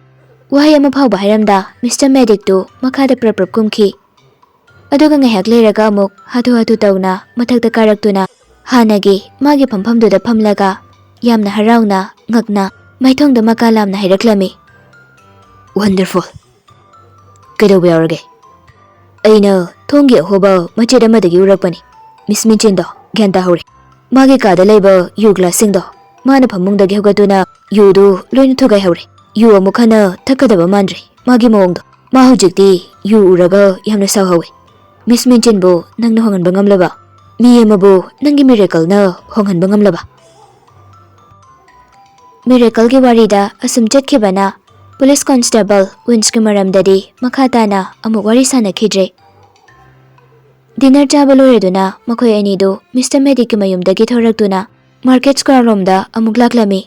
ꯋꯥꯍꯩ ꯑꯃ ꯐꯥꯎꯕ ꯍꯥꯏꯔꯝꯗ ꯃꯤꯁꯇꯔ ꯃꯦꯗꯤꯛꯇꯨ ꯃꯈꯥꯗ ꯄ꯭ꯔꯞ ꯄ꯭ꯔꯞ ꯀꯨꯝꯈꯤ꯫ ꯑꯗꯨꯒ ꯉꯥꯏꯍꯥꯛ ꯂꯩꯔꯒ ꯑꯃꯨꯛ ꯍꯥꯊꯨ ꯍꯥꯊꯨ ꯇꯧꯅ ꯃꯊꯛꯇ ꯀꯥꯔꯛꯇꯨꯅ ꯍꯥꯟꯅꯒꯤ ꯃꯥꯒꯤ ꯐꯝꯐꯝꯗꯨꯗ ꯐꯝꯂꯒ ꯌꯥꯝꯅ ꯍꯔꯥꯎꯅ, ꯉꯛꯅ, ꯃꯥꯏꯊꯣꯡꯗ ꯃꯀꯥ ꯂꯥꯝꯅ ꯍꯥꯏꯔꯛꯂꯝꯃꯤ꯫ "ꯋꯟꯗꯔꯐꯨꯜ! ꯀꯩꯗꯧꯕ ꯌꯥꯎꯔꯒꯦ? ꯑꯩꯅ ꯊꯣꯡꯒꯤ ꯑꯍꯣꯕ ꯃꯆꯦꯠ ꯑꯃꯗꯒꯤ ꯎꯔꯛꯄꯅꯤ꯫ ꯃꯤꯁ ꯃꯦꯟꯆꯤꯟꯗꯣ ꯒ꯭ꯌꯥꯟ ꯇꯥꯍꯧꯔꯦ꯫ ꯃꯥꯒꯤ ꯀꯥꯗ ꯂꯩꯕ ꯌꯨ ꯒ꯭ꯂꯥꯁꯁꯤꯡꯗꯣ ꯃꯥꯅ ꯐꯃꯨꯡꯗꯒꯤ ꯍꯧꯒꯠꯇꯨꯅ ꯌꯨꯗꯨ ꯂꯣꯏꯅ ꯊꯨꯒꯥꯏꯍꯧꯔꯦ꯫ ꯌꯨ ꯑꯃꯨꯛ ꯍꯟꯅ ꯊꯛꯀꯗꯕ ꯃꯥꯟꯗ꯭ꯔꯦ ꯃꯥꯒꯤ ꯃꯑꯣꯡꯗꯣ꯫ ꯃꯥ ꯍꯧꯖꯤꯛꯇꯤ ꯌꯨ ꯎꯔꯒ ꯌꯥꯝꯅ ꯁꯥꯎꯍꯧꯋꯦ꯫ "ꯃꯤꯁ ꯃꯤꯟꯆꯤꯟꯕꯨ ꯅꯪꯅ ꯍꯣꯡꯍꯟꯕ ꯉꯝꯂꯕ? ꯃꯤ ꯑꯃꯕꯨ ꯅꯪꯒꯤ ꯃꯤꯔꯦꯀꯜꯅ ꯍꯣꯡꯍꯟꯕ ꯉꯝꯂꯕ?" ꯃꯤꯔꯦꯀꯜꯒꯤ ꯋꯥꯔꯤꯗ ꯑꯁꯨꯝ ꯆꯠꯈꯤꯕꯅ ꯄꯨꯂꯤꯁ ꯀꯣꯟꯁꯇꯦꯕꯜ ꯋꯤꯟꯁꯀꯤ ꯃꯔꯝꯗꯗꯤ ꯃꯈꯥ ꯇꯥꯅ ꯑꯃꯨꯛ ꯋꯥꯔꯤ ꯁꯥꯅꯈꯤꯗ꯭ꯔꯦ꯫ ꯗꯤꯅꯔ ꯆꯥꯕ ꯂꯣꯏꯔꯗꯨꯅ ꯃꯈꯣꯏ ꯑꯅꯤꯗꯨ ꯃꯤꯁꯇꯔ ꯃꯦꯗꯤꯛꯀꯤ ꯃꯌꯨꯝꯗꯒꯤ ꯊꯣꯔꯛꯇꯨꯅ ꯃꯥꯔꯀꯦꯠ ꯁ꯭ꯀ꯭ꯋꯥꯔ ꯔꯣꯝꯗ ꯑꯃꯨꯛ ꯂꯥꯛꯂꯝꯃꯤ꯫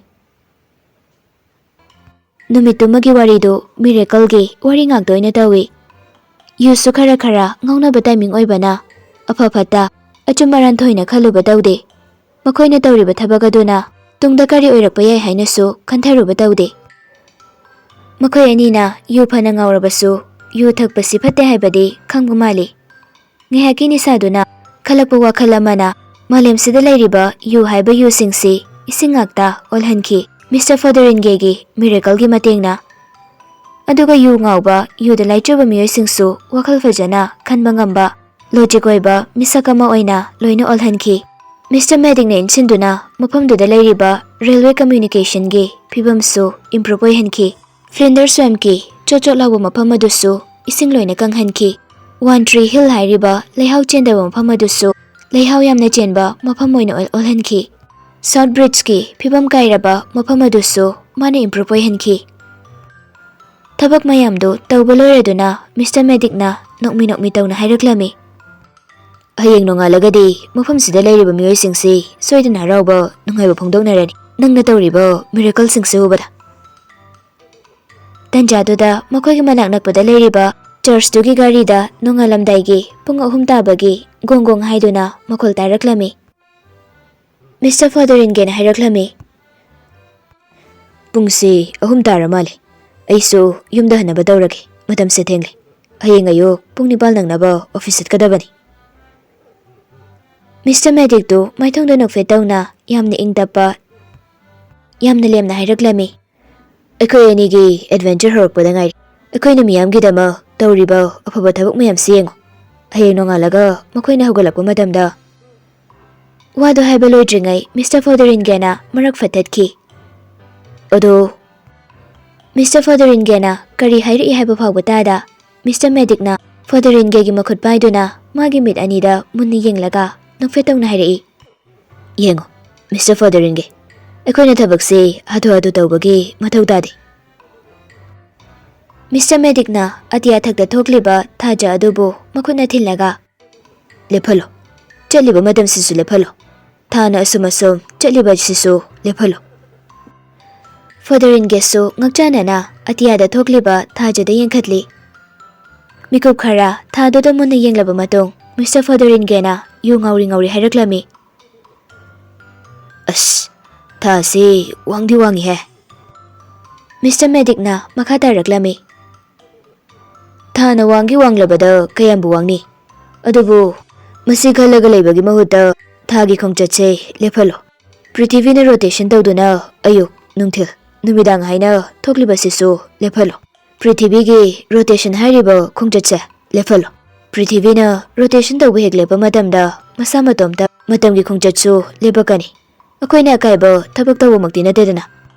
ꯅꯨꯃꯤꯠꯇꯨꯃꯒꯤ ꯋꯥꯔꯤꯗꯨ ꯃꯤꯔꯦꯀꯜꯒꯤ ꯋꯥꯔꯤ ꯉꯥꯛꯇ ꯑꯣꯏꯅ ꯇꯧꯏ꯫ ꯌꯨꯁꯨ ꯈꯔ ꯈꯔ ꯉꯥꯎꯅꯕ ꯇꯥꯏꯃꯤꯡ ꯑꯣꯏꯕꯅ ꯑꯐ ꯐꯠꯇ, ꯑꯆꯨꯝ ꯑꯔꯥꯟ ꯊꯣꯏꯅ ꯈꯜꯂꯨꯕ ꯇꯧꯗꯦ꯫ ꯃꯈꯣꯏꯅ ꯇꯧꯔꯤꯕ ꯊꯕꯛ ꯑꯗꯨꯅ ꯇꯨꯡꯗ ꯀꯔꯤ ꯑꯣꯏꯔꯛꯄ ꯌꯥꯏ ꯍꯥꯏꯅꯁꯨ ꯈꯟꯊꯔꯨꯕ ꯇꯧꯗꯦ꯫ ꯃꯈꯣꯏ ꯑꯅꯤꯅ ꯌꯨ ꯐꯅ ꯉꯥꯎꯔꯕꯁꯨ ꯌꯨ ꯊꯛꯄꯁꯤ ꯐꯠꯇꯦ ꯍꯥꯏꯕꯗꯤ ꯈꯪꯕ ꯃꯥꯜꯂꯤ꯫ ꯉꯥꯏꯍꯥꯛꯀꯤ ꯅꯤꯁꯥꯗꯨꯅ ꯈꯜꯂꯛꯄ ꯋꯥꯈꯜ ꯑꯃꯅ ꯃꯥꯂꯦꯝꯁꯤꯗ ꯂꯩꯔꯤꯕ ꯌꯨ ꯍꯥꯏꯕ ꯌꯨꯁꯤꯡꯁꯤ ꯏꯁꯤꯡ ꯉꯥꯛꯇ ꯑꯣꯜꯍꯟꯈꯤ ꯃꯤꯁꯇꯔ ꯐꯣꯗꯣꯔꯤꯟꯒꯦꯒꯤ ꯃꯤꯔꯦꯀꯜꯒꯤ ꯃꯇꯦꯡꯅ꯫ ꯑꯗꯨꯒ ꯌꯨ ꯉꯥꯎꯕ, ꯌꯨꯗ ꯂꯥꯏꯆꯨꯕ ꯃꯤꯑꯣꯏꯁꯤꯡꯁꯨ ꯋꯥꯈꯜ ꯐꯖꯅ ꯈꯟꯕ ꯉꯝꯕ, ꯂꯣꯖꯤꯛ ꯑꯣꯏꯕ ꯃꯤꯁꯛ ꯑꯃ ꯑꯣꯏꯅ ꯂꯣꯏꯅ ꯑꯣꯜꯍꯟꯈꯤ꯫ ꯃꯤꯁꯇꯔ ꯃꯦꯗꯤꯛꯅ ꯏꯟꯁꯤꯟꯗꯨꯅ ꯃꯐꯝꯗꯨꯗ ꯂꯩꯔꯤꯕ ꯔꯦꯜꯋꯦ ꯀꯝꯃ꯭ꯌꯨꯅꯤꯀꯦꯁꯟꯒꯤ ꯐꯤꯕꯝꯁꯨ ꯏꯝꯄ꯭ꯔꯨꯞ ꯑꯣꯏꯍꯟꯈꯤ꯫ ꯐ꯭ꯂꯤꯟꯗꯔ ꯁ꯭ꯋꯦꯝꯀꯤ ꯆꯣꯠ ꯆꯣꯠ ꯂꯥꯎꯕ ꯃꯐꯝ ꯑꯗꯨꯁꯨ ꯏꯁꯤꯡ ꯂꯣꯏꯅ ꯀꯪꯍꯟꯈꯤ꯫ ꯋꯥꯟ ꯇ꯭ꯔꯤ ꯍꯤꯜ ꯍꯥꯏꯔꯤꯕ ꯂꯩꯍꯥꯎ ꯆꯦꯟꯗꯕ ꯃꯐꯝ ꯑꯗꯨꯁꯨ ꯂꯩꯍꯥꯎ ꯌꯥꯝꯅ ꯆꯦꯟꯕ ꯃꯐꯝ ꯑꯣꯏꯅ ꯑꯣꯜ-, ꯑꯣꯜꯍꯟꯈꯤ꯫ ꯁꯥꯎꯠ ꯕ꯭ꯔꯤꯖꯀꯤ ꯐꯤꯕꯝ ꯀꯥꯏꯔꯕ ꯃꯐꯝ ꯑꯗꯨꯁꯨ ꯃꯥꯅ ꯏꯝꯄ꯭ꯔꯨꯞ ꯑꯣꯏꯍꯟꯈꯤ꯫ ꯊꯕꯛ ꯃꯌꯥꯝꯗꯨ ꯇꯧꯕ ꯂꯣꯏꯔꯗꯨꯅ ꯃꯤꯁꯇꯔ ꯃꯦꯗꯤꯛꯅ ꯅꯣꯛꯃꯤ ꯅꯣꯛꯃꯤ ꯇꯧꯅ ꯍꯥꯏꯔꯛꯂꯝꯃꯤ, "ꯍꯌꯦꯡ ꯅꯣꯡꯉꯥꯜꯂꯒꯗꯤ ꯃꯐꯝꯁꯤꯗ ꯂꯩꯔꯤꯕ ꯃꯤꯑꯣꯏꯁꯤꯡꯁꯤ ꯁꯣꯏꯗꯅ ꯍꯔꯥꯎꯕ ꯅꯨꯡꯉꯥꯏꯕ ꯐꯣꯡꯗꯣꯛꯅꯔꯅꯤ, ꯅꯪꯅ ꯇꯧꯔꯤꯕ ꯃꯤꯔꯦꯀꯜꯁꯤꯡꯁꯤ ꯎꯕꯗ꯫" ꯇꯟꯖꯥꯗꯨꯗ ꯃꯈꯣꯏꯒꯤ ꯃꯅꯥꯛ ꯅꯛꯄꯗ ꯂꯩꯔꯤꯕ ꯆꯔꯆꯇꯨꯒꯤ ꯒꯥꯔꯤꯗ ꯅꯣꯡꯉꯥꯜꯂꯝꯗꯥꯏꯒꯤ ꯄꯨꯡ ꯑꯍꯨꯝ ꯇꯥꯕꯒꯤ ꯒꯣꯡ ꯒꯣꯡ ꯍꯥꯏꯗꯨꯅ ꯃꯈꯣꯜ ꯇꯥꯔꯛꯂꯝꯃꯤ꯫ ꯃꯤꯁꯇꯔ ꯐꯣꯗꯣꯔꯤꯟꯒꯦꯅ ꯍꯥꯏꯔꯛꯂꯝꯃꯤ, "ꯄꯨꯡꯁꯤ ꯑꯍꯨꯝ ꯇꯥꯔ ꯃꯥꯜꯂꯦ꯫ ꯑꯩꯁꯨ ꯌꯨꯝꯗ ꯍꯟꯅꯕ ꯇꯧꯔꯒꯦ꯫ ꯃꯇꯝꯁꯦ ꯊꯦꯡꯂꯦ꯫ ꯍꯌꯦꯡ ꯑꯌꯨꯛ ꯄꯨꯡ ꯅꯤꯄꯥꯜ ꯅꯪꯅꯕ ꯑꯣꯐꯤꯁ ꯆꯠꯀꯗꯕꯅꯤ꯫" ꯃꯤꯁꯇꯔ ꯃꯦꯗꯤꯛꯇꯨ ꯃꯥꯏꯊꯣꯡꯗ ꯅꯣꯛꯐꯦꯠ ꯇꯧꯅ ꯌꯥꯝꯅ ꯏꯪ ꯇꯞꯄ, ꯌꯥꯝꯅ ꯂꯦꯝꯅ ꯍꯥꯏꯔꯛꯂꯝꯃꯤ, "ꯑꯩꯈꯣꯏ ꯑꯅꯤꯒꯤ ꯑꯦꯗꯚꯦꯟꯆꯔ ꯍꯧꯔꯛꯄꯗ ꯉꯥꯏꯔꯤ꯫ ꯑꯩꯈꯣꯏꯅ ꯃꯤꯌꯥꯝꯒꯤꯗꯃꯛ ꯇꯧꯔꯤꯕ ꯑꯐꯕ ꯊꯕꯛ ꯃꯌꯥꯝꯁꯤ ꯌꯦꯡꯉꯨ꯫ ꯍꯌꯦꯡ ꯅꯣꯡꯉꯥꯜꯂꯒ ꯃꯈꯣꯏꯅ ꯍꯧꯒꯠꯂꯛꯄ ꯃꯇꯝꯗ ꯋꯥꯗꯨ ꯍꯥꯏꯕ ꯂꯣꯏꯗ꯭ꯔꯤꯉꯩ ꯃꯤꯁꯇꯔ ꯐꯣꯗꯣꯔꯤꯟꯒꯦꯅ ꯃꯔꯛ ꯐꯠꯇꯠꯈꯤ꯫ ꯑꯗꯣ ꯃꯤꯁꯇꯔ ꯐꯣꯗꯣꯔꯤꯟꯒꯦꯅ ꯀꯔꯤ ꯍꯥꯏꯔꯛꯏ ꯍꯥꯏꯕ ꯐꯥꯎꯕ ꯇꯥꯗ, ꯃꯤꯁꯇꯔ ꯃꯦꯗꯤꯛꯅ ꯐꯣꯗꯣꯔꯤꯟꯒꯦꯒꯤ ꯃꯈꯨꯠ ꯄꯥꯏꯗꯨꯅ ꯃꯥꯒꯤ ꯃꯤꯠ ꯑꯅꯤꯗ ꯃꯨꯟꯅ ꯌꯦꯡꯂꯒ ꯅꯣꯛꯐꯦꯠ ꯇꯧꯅ ꯍꯥꯏꯔꯛꯏ, "ꯌꯦꯡꯉꯣ, ꯃꯤꯁꯇꯔ ꯐꯣꯗꯣꯔꯤꯟꯒꯦ, ꯑꯩꯈꯣꯏꯅ ꯊꯕꯛꯁꯤ ꯍꯥꯊꯨ ꯍꯥꯊꯨ ꯇꯧꯕꯒꯤ ꯃꯊꯧ ꯇꯥꯗꯦ꯫" ꯃꯤꯁꯇꯔ ꯃꯦꯗꯤꯛꯅ ꯑꯇꯤꯌꯥ ꯊꯛꯇ ꯊꯣꯛꯂꯤꯕ ꯊꯥꯖ ꯑꯗꯨꯕꯨ ꯃꯈꯨꯠꯅ ꯊꯤꯜꯂꯒ, "ꯂꯦꯞꯍꯜꯂꯣ, ꯆꯠꯂꯤꯕ ꯃꯇꯝꯁꯤꯁꯨ ꯂꯦꯞꯍꯜꯂꯣ, ꯊꯥꯅ ꯑꯁꯨꯝ ꯑꯁꯨꯝ ꯆꯠꯂꯤꯕ ꯑꯁꯤꯁꯨ ꯂꯦꯞꯍꯜꯂꯣ꯫" ꯐꯣꯗꯣꯔꯤꯟꯒꯦꯁꯨ ꯉꯛꯆꯥꯅꯅ ꯑꯇꯤꯌꯥꯗ ꯊꯣꯛꯂꯤꯕ ꯊꯥꯖꯗ ꯌꯦꯡꯈꯠꯂꯤ꯫ ꯃꯤꯀꯨꯞ ꯈꯔ ꯊꯥꯗꯨꯗ ꯃꯨꯟꯅ ꯌꯦꯡꯂꯕ ꯃꯇꯨꯡ ꯃꯤꯁꯇꯔ ꯐꯣꯗꯣꯔꯤꯟꯒꯦꯅ ꯌꯨ ꯉꯥꯎꯔꯤ ꯉꯥꯎꯔꯤ ꯍꯥꯏꯔꯛꯂꯝꯃꯤ, "ꯑꯁ, ꯊꯥꯁꯤ ꯋꯥꯡꯗꯤ ꯋꯥꯡꯉꯤꯍꯦ꯫" ꯃꯤꯁꯇꯔ ꯃꯦꯗꯤꯛꯅ ꯃꯈꯥ ꯇꯥꯔꯛꯂꯝꯃꯤ, "ꯊꯥꯅ ꯋꯥꯡꯒꯤ ꯋꯥꯡꯂꯕꯗ ꯀꯌꯥꯝꯕꯨ ꯋꯥꯡꯅꯤ? ꯑꯗꯨꯕꯨ ꯃꯁꯤ ꯈꯜꯂꯒ ꯂꯩꯕꯒꯤ ꯃꯍꯨꯠꯇ ꯊꯥꯒꯤ ꯈꯣꯡꯆꯠꯁꯦ ꯂꯦꯞꯍꯜꯂꯣ꯫ ꯄ꯭ꯔꯤꯊꯤꯕꯤꯅ ꯔꯣꯇꯦꯁꯟ ꯇꯧꯗꯨꯅ ꯑꯌꯨꯛ, ꯅꯨꯡꯊꯤꯜ, ꯅꯨꯃꯤꯗꯥꯡ ꯍꯥꯏꯅ ꯊꯣꯛꯂꯤꯕꯁꯤꯁꯨ ꯂꯦꯞꯍꯜꯂꯣ꯫ ꯄ꯭ꯔꯤꯊꯤꯕꯤꯒꯤ ꯔꯣꯇꯦꯁꯟ ꯍꯥꯏꯔꯤꯕ ꯈꯣꯡꯆꯠꯁꯦ ꯂꯦꯞꯍꯜꯂꯣ꯫ ꯄ꯭ꯔꯤꯊꯤꯕꯤꯅ ꯔꯣꯇꯦꯁꯟ ꯇꯧꯕ ꯍꯦꯛ ꯂꯦꯞꯄ ꯃꯇꯝꯗ ꯃꯁꯥ ꯃꯇꯣꯝꯇ ꯃꯇꯝꯒꯤ ꯈꯣꯡꯆꯠꯁꯨ ꯂꯦꯞꯄꯛꯀꯅꯤ꯫ ꯑꯩꯈꯣꯏꯅ ꯑꯀꯥꯏꯕ ꯊꯕꯛ ꯇꯧꯕꯃꯛꯇꯤ ꯅꯠꯇꯦꯗꯅ꯫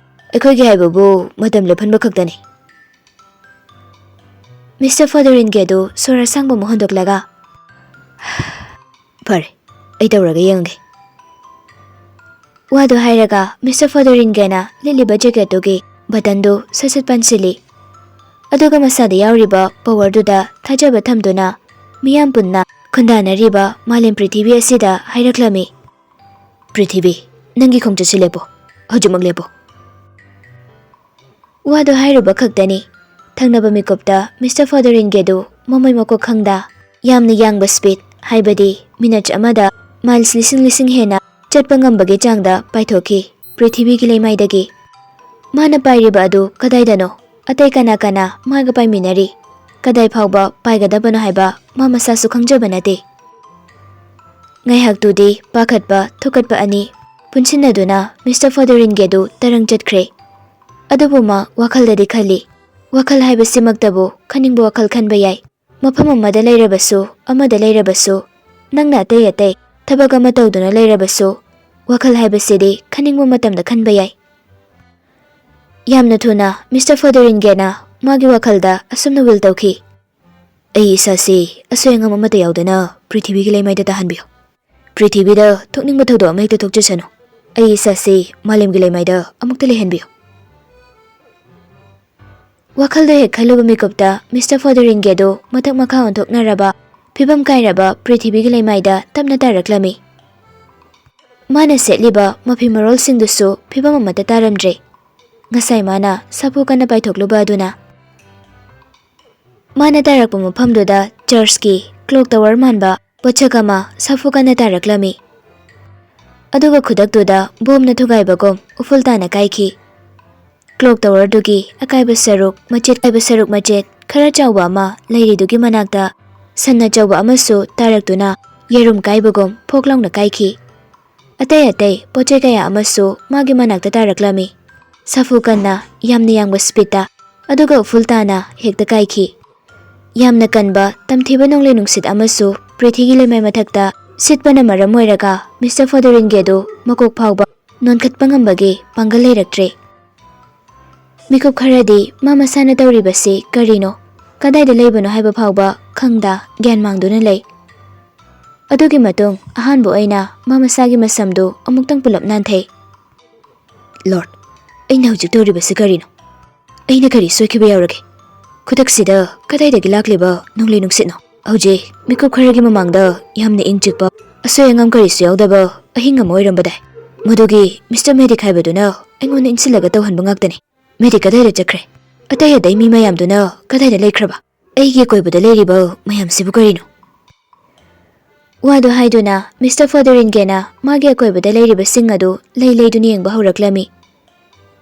ꯑꯩꯈꯣꯏꯒꯤ ꯍꯥꯏꯕꯕꯨ ꯃꯇꯝ ꯂꯦꯞꯍꯟꯕ ꯈꯛꯇꯅꯤ꯫" ꯃꯤꯁꯇꯔ ꯐꯣꯗꯣꯔꯤꯟꯒꯦꯗꯨ ꯁꯣꯔ ꯑꯁꯥꯡꯕ ꯑꯃ ꯍꯣꯟꯗꯣꯛꯂꯒ, "ꯐꯔꯦ, ꯑꯩ ꯇꯧꯔꯒ ꯌꯦꯡꯒꯦ꯫" ꯋꯥꯗꯨ ꯍꯥꯏꯔꯒ ꯃꯤꯁꯇꯔ ꯐꯣꯗꯣꯔꯤꯟꯒꯦꯅ ꯂꯤꯠꯂꯤꯕ ꯖꯦꯀꯦꯠꯇꯨꯒꯤ ꯕꯇꯟꯗꯨ ꯁꯠ ꯁꯠ ꯄꯥꯟꯁꯤꯜꯂꯤ꯫ ꯑꯗꯨꯒ ꯃꯁꯥꯗ ꯌꯥꯎꯔꯤꯕ ꯄꯋꯥꯔꯗꯨꯗ ꯊꯥꯖꯕ ꯊꯝꯗꯨꯅ ꯃꯤꯌꯥꯝ ꯄꯨꯟꯅ ꯈꯨꯟꯗꯥꯅꯔꯤꯕ ꯃꯥꯂꯦꯝ ꯄ꯭ꯔꯤꯊꯤꯕꯤ ꯑꯁꯤꯗ ꯍꯥꯏꯔꯛꯂꯝꯃꯤ, "ꯄ꯭ꯔꯤꯊꯤꯕꯤ, ꯅꯪꯒꯤ ꯈꯣꯡꯆꯠꯁꯤ ꯂꯦꯞꯄꯣ, ꯍꯧꯖꯤꯛꯃꯛ ꯂꯦꯞꯄꯣ꯫" ꯋꯥꯗꯨ ꯍꯥꯏꯔꯨꯕ ꯈꯛꯇꯅꯤ꯫ ꯊꯪꯅꯕ ꯃꯤꯀꯨꯞꯇ ꯃꯤꯁꯇꯔ ꯐꯣꯗꯣꯔꯤꯟꯒꯦꯗꯨ ꯃꯃꯩ ꯃꯀꯣꯛ ꯈꯪꯗ ꯌꯥꯝꯅ ꯌꯥꯡꯕ ꯁ꯭ꯄꯤꯗ, ꯍꯥꯏꯕꯗꯤ ꯃꯤꯅꯠ ꯑꯃꯗ ꯃꯥꯏꯜꯁ ꯂꯤꯁꯤꯡ ꯂꯤꯁꯤꯡ ꯍꯦꯟꯅ ꯆꯠꯄ ꯉꯝꯕꯒꯤ ꯆꯥꯡꯗ ꯄꯥꯏꯊꯣꯛꯈꯤ ꯄ꯭ꯔꯤꯊꯤꯕꯤꯒꯤ ꯂꯩꯃꯥꯏꯗꯒꯤ꯫ ꯃꯥꯅ ꯄꯥꯏꯔꯤꯕ ꯑꯗꯨ ꯀꯗꯥꯏꯗꯅꯣ? ꯑꯇꯩ ꯀꯅꯥ ꯀꯅꯥ ꯃꯥꯒ ꯄꯥꯏꯃꯤꯟꯅꯔꯤ? ꯀꯗꯥꯏ ꯐꯥꯎꯕ ꯄꯥꯏꯒꯗꯕꯅꯣ ꯍꯥꯏꯕ ꯃꯥ ꯃꯁꯥꯁꯨ ꯈꯪꯖꯕ ꯅꯠꯇꯦ꯫ ꯉꯥꯏꯍꯥꯛꯇꯨꯗꯤ ꯄꯥꯈꯠꯄ ꯊꯨꯀꯠꯄ ꯑꯅꯤ ꯄꯨꯟꯁꯤꯟꯅꯗꯨꯅ ꯃꯤꯁꯇꯔ ꯐꯣꯗꯣꯔꯤꯟꯒꯦꯗꯨ ꯇꯔꯪ ꯆꯠꯈ꯭ꯔꯦ꯫ ꯑꯗꯨꯕꯨ ꯃꯥ ꯋꯥꯈꯜꯗꯗꯤ ꯈꯜꯂꯤ, ꯋꯥꯈꯜ ꯍꯥꯏꯕꯁꯤꯃꯛꯇꯕꯨ ꯈꯟꯅꯤꯡꯕ ꯋꯥꯈꯜ ꯈꯟꯕ ꯌꯥꯏ꯫ ꯃꯐꯝ ꯑꯃꯗ ꯂꯩꯔꯕꯁꯨ, ꯑꯃꯗ ꯂꯩꯔꯕꯁꯨ, ꯅꯪꯅ ꯑꯇꯩ ꯑꯇꯩ ꯊꯕꯛ ꯑꯃ ꯇꯧꯗꯨꯅ ꯂꯩꯔꯕꯁꯨ, ꯋꯥꯈꯜ ꯍꯥꯏꯕꯁꯤꯗꯤ ꯈꯟꯅꯤꯡꯕ ꯃꯇꯝꯗ ꯈꯟꯕ ꯌꯥꯏ꯫ ꯌꯥꯝꯅ ꯊꯨꯅ ꯃꯤꯁꯇꯔ ꯐꯣꯗꯣꯔꯤꯟꯒꯦꯅ ꯃꯥꯒꯤ ꯋꯥꯈꯜꯗ ꯑꯁꯨꯝꯅ ꯋꯤꯜ ꯇꯧꯈꯤ, "ꯑꯩ ꯏꯁꯥꯁꯤ ꯑꯁꯣꯏ ꯑꯉꯥꯝ ꯑꯃꯠꯇ ꯌꯥꯎꯗꯅ ꯄ꯭ꯔꯤꯊꯤꯕꯤꯒꯤ ꯂꯩꯃꯥꯏꯗ ꯇꯥꯍꯟꯕꯤꯌꯨ꯫ ꯄ꯭ꯔꯤꯊꯤꯕꯤꯗ ꯊꯣꯛꯅꯤꯡꯕ ꯊꯧꯗꯣꯛ ꯑꯃ ꯍꯦꯛꯇ ꯊꯣꯛꯆꯁꯅꯨ꯫ ꯑꯩ ꯏꯁꯥꯁꯤ ꯃꯥꯂꯦꯝꯒꯤ ꯂꯩꯃꯥꯏꯗ ꯑꯃꯨꯛꯇ ꯂꯩꯍꯟꯕꯤꯌꯨ"꯫ ꯋꯥꯈꯜꯗ ꯍꯦꯛ ꯈꯜꯂꯨꯕ ꯃꯤꯀꯨꯞꯇ ꯃꯤꯁꯇꯔ ꯐꯣꯗꯣꯔꯤꯟꯒꯦꯗꯨ ꯃꯊꯛ ꯃꯈꯥ ꯑꯣꯟꯊꯣꯛꯅꯔꯕ, ꯐꯤꯕꯝ ꯀꯥꯏꯔꯕ ꯄ꯭ꯔꯤꯊꯤꯕꯤꯒꯤ ꯂꯩꯃꯥꯏꯗ ꯇꯞꯅ ꯇꯥꯔꯛꯂꯝꯃꯤ꯫ ꯃꯥꯅ ꯁꯦꯠꯂꯤꯕ ꯃꯐꯤ ꯃꯔꯣꯜꯁꯤꯡꯗꯨꯁꯨ ꯐꯤꯕꯝ ꯑꯃꯠꯇ ꯇꯥꯔꯝꯗ꯭ꯔꯦ꯫ ꯉꯁꯥꯏ ꯃꯥꯅ ꯁꯥꯐꯨ ꯀꯟꯅ ꯄꯥꯏꯊꯣꯛꯂꯨꯕ ꯑꯗꯨꯅ꯫ ꯃꯥꯅ ꯇꯥꯔꯛꯄ ꯃꯐꯝꯗꯨꯗ ꯆꯔꯆꯀꯤ ꯀ꯭ꯂꯣꯛ ꯇꯋꯔ ꯃꯥꯟꯕ ꯄꯣꯠꯁꯛ ꯑꯃ ꯁꯥꯐꯨ ꯀꯟꯅ ꯇꯥꯔꯛꯂꯝꯃꯤ꯫ ꯑꯗꯨꯒ ꯈꯨꯗꯛꯇꯨꯗ ꯕꯣꯝꯅ ꯊꯨꯒꯥꯏꯕꯒꯨꯝ ꯎꯐꯨꯜ ꯇꯥꯅ ꯀꯥꯏꯈꯤ꯫ ꯀ꯭ꯂꯣꯛ ꯇꯋꯔꯗꯨꯒꯤ ꯑꯀꯥꯏꯕ ꯁꯔꯨꯛ ꯃꯆꯦꯠ, ꯑꯀꯥꯏꯕ ꯁꯔꯨꯛ ꯃꯆꯦꯠ ꯈꯔ ꯆꯥꯎꯕ ꯑꯃ ꯂꯩꯔꯤꯗꯨꯒꯤ ꯃꯅꯥꯛꯇ ꯁꯟ ꯑꯆꯧꯕ ꯑꯃꯁꯨ ꯇꯥꯔꯛꯇꯨꯅ ꯌꯦꯔꯨꯝ ꯀꯥꯏꯕꯒꯨꯝ ꯐꯣꯛ ꯂꯥꯎꯅ ꯀꯥꯏꯈꯤ꯫ ꯑꯇꯩ ꯑꯇꯩ ꯄꯣꯠ ꯆꯩ ꯀꯌꯥ ꯑꯃꯁꯨ ꯃꯥꯒꯤ ꯃꯅꯥꯛꯇ ꯇꯥꯔꯛꯂꯝꯃꯤ꯫ ꯁꯥꯐꯨ ꯀꯟꯅ, ꯌꯥꯝꯅ ꯌꯥꯡꯕ ꯁ꯭ꯄꯤꯠꯇ, ꯑꯗꯨꯒ ꯎꯐꯨꯜ ꯇꯥꯅ ꯍꯦꯛꯇ ꯀꯥꯏꯈꯤ꯫ ꯌꯥꯝꯅ ꯀꯟꯕ ꯇꯝꯊꯤꯕ ꯅꯣꯡꯂꯩ ꯅꯨꯡꯁꯤꯠ ꯑꯃꯁꯨ ꯄ꯭ꯔꯤꯊꯤꯒꯤ ꯂꯩꯃꯥꯏ ꯃꯊꯛꯇ ꯁꯤꯠꯄꯅ ꯃꯔꯝ ꯑꯣꯏꯔꯒ ꯃꯤꯁꯇꯔ ꯐꯣꯗꯣꯔꯤꯟꯒꯦꯗꯨ ꯃꯀꯣꯛ ꯐꯥꯎꯕ ꯅꯣꯟꯈꯠꯄ ꯉꯝꯕꯒꯤ ꯄꯥꯡꯒꯜ ꯂꯩꯔꯛꯇ꯭ꯔꯦ꯫ ꯃꯤꯀꯨꯞ ꯈꯔꯗꯤ ꯃꯥ ꯃꯁꯥꯅ ꯇꯧꯔꯤꯕꯁꯤ ꯀꯔꯤꯅꯣ, ꯀꯗꯥꯏꯗ ꯂꯩꯕꯅꯣ ꯍꯥꯏꯕ ꯐꯥꯎꯕ ꯈꯪꯗ ꯒ꯭ꯌꯥꯟ ꯃꯥꯡꯗꯨꯅ ꯂꯩ꯫ ꯑꯗꯨꯒꯤ ꯃꯇꯨꯡ ꯑꯍꯥꯟꯕ ꯑꯣꯏꯅ ꯃꯥ ꯃꯁꯥꯒꯤ ꯃꯁꯝꯗꯨ ꯑꯃꯨꯛꯇꯪ ꯄꯨꯂꯞ ꯅꯥꯟꯊꯩ꯫ "ꯂꯣꯔꯗ, ꯑꯩꯅ ꯍꯧꯖꯤꯛ ꯇꯧꯔꯤꯕꯁꯤ ꯀꯔꯤꯅꯣ? ꯑꯩꯅ ꯀꯔꯤ ꯁꯣꯏꯈꯤꯕ ꯌꯥꯎꯔꯒꯦ? ꯈꯨꯗꯛꯁꯤꯗ ꯀꯗꯥꯏꯗꯒꯤ ꯂꯥꯛꯂꯤꯕ ꯅꯣꯡꯂꯩ ꯅꯨꯡꯁꯤꯠꯅꯣ? ꯍꯧꯖꯤꯛ ꯃꯤꯀꯨꯞ ꯈꯔꯒꯤ ꯃꯃꯥꯡꯗ ꯌꯥꯝꯅ ꯏꯪ ꯆꯤꯛꯄ, ꯑꯁꯣꯏ ꯑꯉꯥꯝ ꯀꯔꯤꯁꯨ ꯌꯥꯎꯗꯕ ꯑꯍꯤꯡ ꯑꯃ ꯑꯣꯏꯔꯝꯕꯗꯥꯏ꯫ ꯃꯗꯨꯒꯤ ꯃꯤꯁꯇꯔ ꯃꯦꯗꯤꯛ ꯍꯥꯏꯕꯗꯨꯅ ꯑꯩꯉꯣꯟꯗ ꯏꯟꯁꯤꯜꯂꯒ ꯇꯧꯍꯟꯕ ꯉꯥꯛꯇꯅꯤ꯫ ꯃꯦꯗꯤꯛ ꯀꯗꯥꯏꯗ ꯆꯠꯈ꯭ꯔꯦ? ꯑꯇꯩ ꯑꯇꯩ ꯃꯤ ꯃꯌꯥꯝꯗꯨꯅ ꯀꯗꯥꯏꯗ ꯂꯩꯈ꯭ꯔꯕ? ꯑꯩꯒꯤ ꯑꯀꯣꯏꯕꯗ ꯂꯩꯔꯤꯕ ꯃꯌꯥꯝꯁꯤꯕꯨ ꯀꯔꯤꯅꯣ?" ꯋꯥꯗꯨ ꯍꯥꯏꯗꯨꯅ ꯃꯤꯁꯇꯔ ꯐꯣꯗꯣꯔꯤꯟꯒꯦꯅ ꯃꯥꯒꯤ ꯑꯀꯣꯏꯕꯗ ꯂꯩꯔꯤꯕꯁꯤꯡ ꯑꯗꯨ ꯂꯩ ꯂꯩꯗꯨꯅ ꯌꯦꯡꯕ ꯍꯧꯔꯛꯂꯝꯃꯤ꯫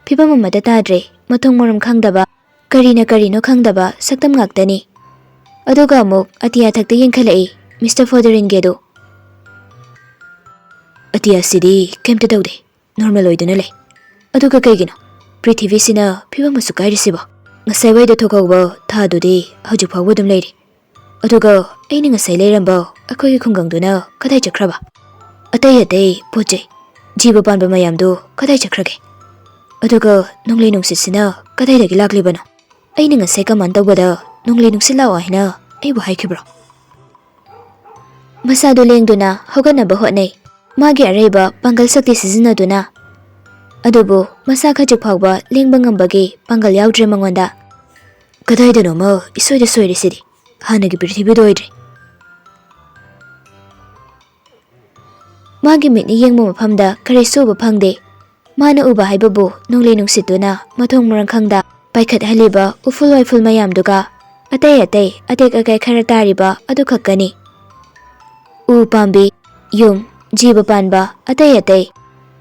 ꯐꯤꯕꯝ ꯑꯃꯠꯇ ꯇꯥꯗ꯭ꯔꯦ, ꯃꯊꯣꯡ ꯃꯔꯝ ꯈꯪꯗꯕ, ꯀꯔꯤꯅ ꯀꯔꯤꯅꯣ ꯈꯪꯗꯕ ꯁꯛꯇꯝ ꯉꯥꯛꯇꯅꯤ꯫ ꯑꯗꯨꯒ ꯑꯃꯨꯛ ꯑꯇꯤꯌꯥ ꯊꯛꯇ ꯌꯦꯡꯈꯠꯂꯛꯏ ꯃꯤꯁꯇꯔ ꯐꯣꯗꯣꯔꯤꯟꯒꯦꯗꯨ꯫ "ꯑꯇꯤꯌꯥꯁꯤꯗꯤ ꯀꯩꯝꯇ ꯇꯧꯗꯦ, ꯅꯣꯔꯃꯦꯜ ꯑꯣꯏꯗꯨꯅ ꯂꯩ꯫ ꯑꯗꯨꯒ ꯀꯩꯒꯤꯅꯣ ꯄ꯭ꯔꯤꯊꯤꯕꯤꯁꯤꯅ ꯐꯤꯕꯝ ꯑꯁꯨꯛ ꯀꯥꯏꯔꯤꯁꯤꯕꯣ? ꯉꯁꯥꯏꯋꯥꯏꯗ ꯊꯣꯛꯍꯧꯕ ꯊꯥꯗꯨꯗꯤ ꯍꯧꯖꯤꯛ ꯐꯥꯎꯕ ꯑꯗꯨꯝ ꯂꯩꯔꯤ꯫ ꯑꯗꯨꯒ ꯑꯩꯅ ꯉꯁꯥꯏ ꯂꯩꯔꯝꯕ ꯑꯩꯈꯣꯏꯒꯤ ꯈꯨꯡꯒꯪꯗꯨꯅ ꯀꯗꯥꯏ ꯆꯠꯈ꯭ꯔꯕ?" ꯑꯇꯩ ꯑꯇꯩ ꯄꯣꯠ ꯆꯩ, ꯖꯤꯕ ꯄꯥꯟꯕ ꯃꯌꯥꯝꯗꯨ ꯀꯗꯥꯏ ꯆꯠꯈ꯭ꯔꯒꯦ? ꯑꯗꯨꯒ ꯅꯣꯡꯂꯩ ꯅꯨꯡꯁꯤꯠꯁꯤꯅ ꯀꯗꯥꯏꯗꯒꯤ ꯂꯥꯛꯂꯤꯕꯅꯣ? ꯑꯩꯅ ꯉꯁꯥꯏ ꯀꯃꯥꯟ ꯇꯧꯕꯗ ꯅꯣꯡꯂꯩ ꯅꯨꯡꯁꯤꯠ ꯂꯥꯛꯑꯣ ꯍꯥꯏꯅ ꯑꯩꯕꯨ ꯍꯥꯏꯈꯤꯕ꯭ꯔꯣ? ꯃꯁꯥꯗꯨ ꯂꯦꯡꯗꯨꯅ ꯍꯧꯒꯠꯅꯕ ꯍꯣꯠꯅꯩ, ꯃꯥꯒꯤ ꯑꯔꯩꯕ ꯄꯥꯡꯒꯜ ꯁꯛꯇꯤ ꯁꯤꯖꯤꯟꯅꯗꯨꯅ꯫ ꯑꯗꯨꯕꯨ ꯃꯁꯥ ꯈꯖꯤꯛ ꯐꯥꯎꯕ ꯂꯦꯡꯕ ꯉꯝꯕꯒꯤ ꯄꯥꯡꯒꯜ ꯌꯥꯎꯗ꯭ꯔꯦ ꯃꯉꯣꯟꯗ꯫ ꯀꯗꯥꯏꯗꯅꯣꯃ ꯏꯁꯣꯏꯗ ꯁꯣꯏꯔꯤꯁꯤꯗꯤ, ꯍꯥꯟꯅꯒꯤ ꯄ꯭ꯔꯤꯊꯤꯕꯤꯗ ꯑꯣꯏꯗ꯭ꯔꯦ꯫ ꯃꯥꯒꯤ ꯃꯤꯠꯅ ꯌꯦꯡꯕ ꯃꯐꯝꯗ ꯀꯔꯤꯁꯨ ꯎꯕ ꯐꯪꯗꯦ꯫ ꯃꯥꯅ ꯎꯕ ꯍꯥꯏꯕꯕꯨ ꯅꯣꯡꯂꯩ ꯅꯨꯡꯁꯤꯠꯇꯨꯅ ꯃꯊꯣꯡ ꯃꯔꯝ ꯈꯪꯗ ꯄꯥꯏꯈꯠꯍꯜꯂꯤꯕ ꯎꯐꯨꯜ ꯋꯥꯏꯐꯨꯜ ꯃꯌꯥꯝꯗꯨꯒ ꯑꯇꯩ ꯑꯇꯩ ꯑꯇꯦꯛ ꯑꯀꯥꯏ ꯈꯔ ꯇꯥꯔꯤꯕ ꯑꯗꯨ ꯈꯛꯇꯅꯤ꯫ ꯎ ꯄꯥꯝꯕꯤ, ꯌꯨꯝ, ꯖꯤꯕ ꯄꯥꯟꯕ ꯑꯇꯩ ꯑꯇꯩ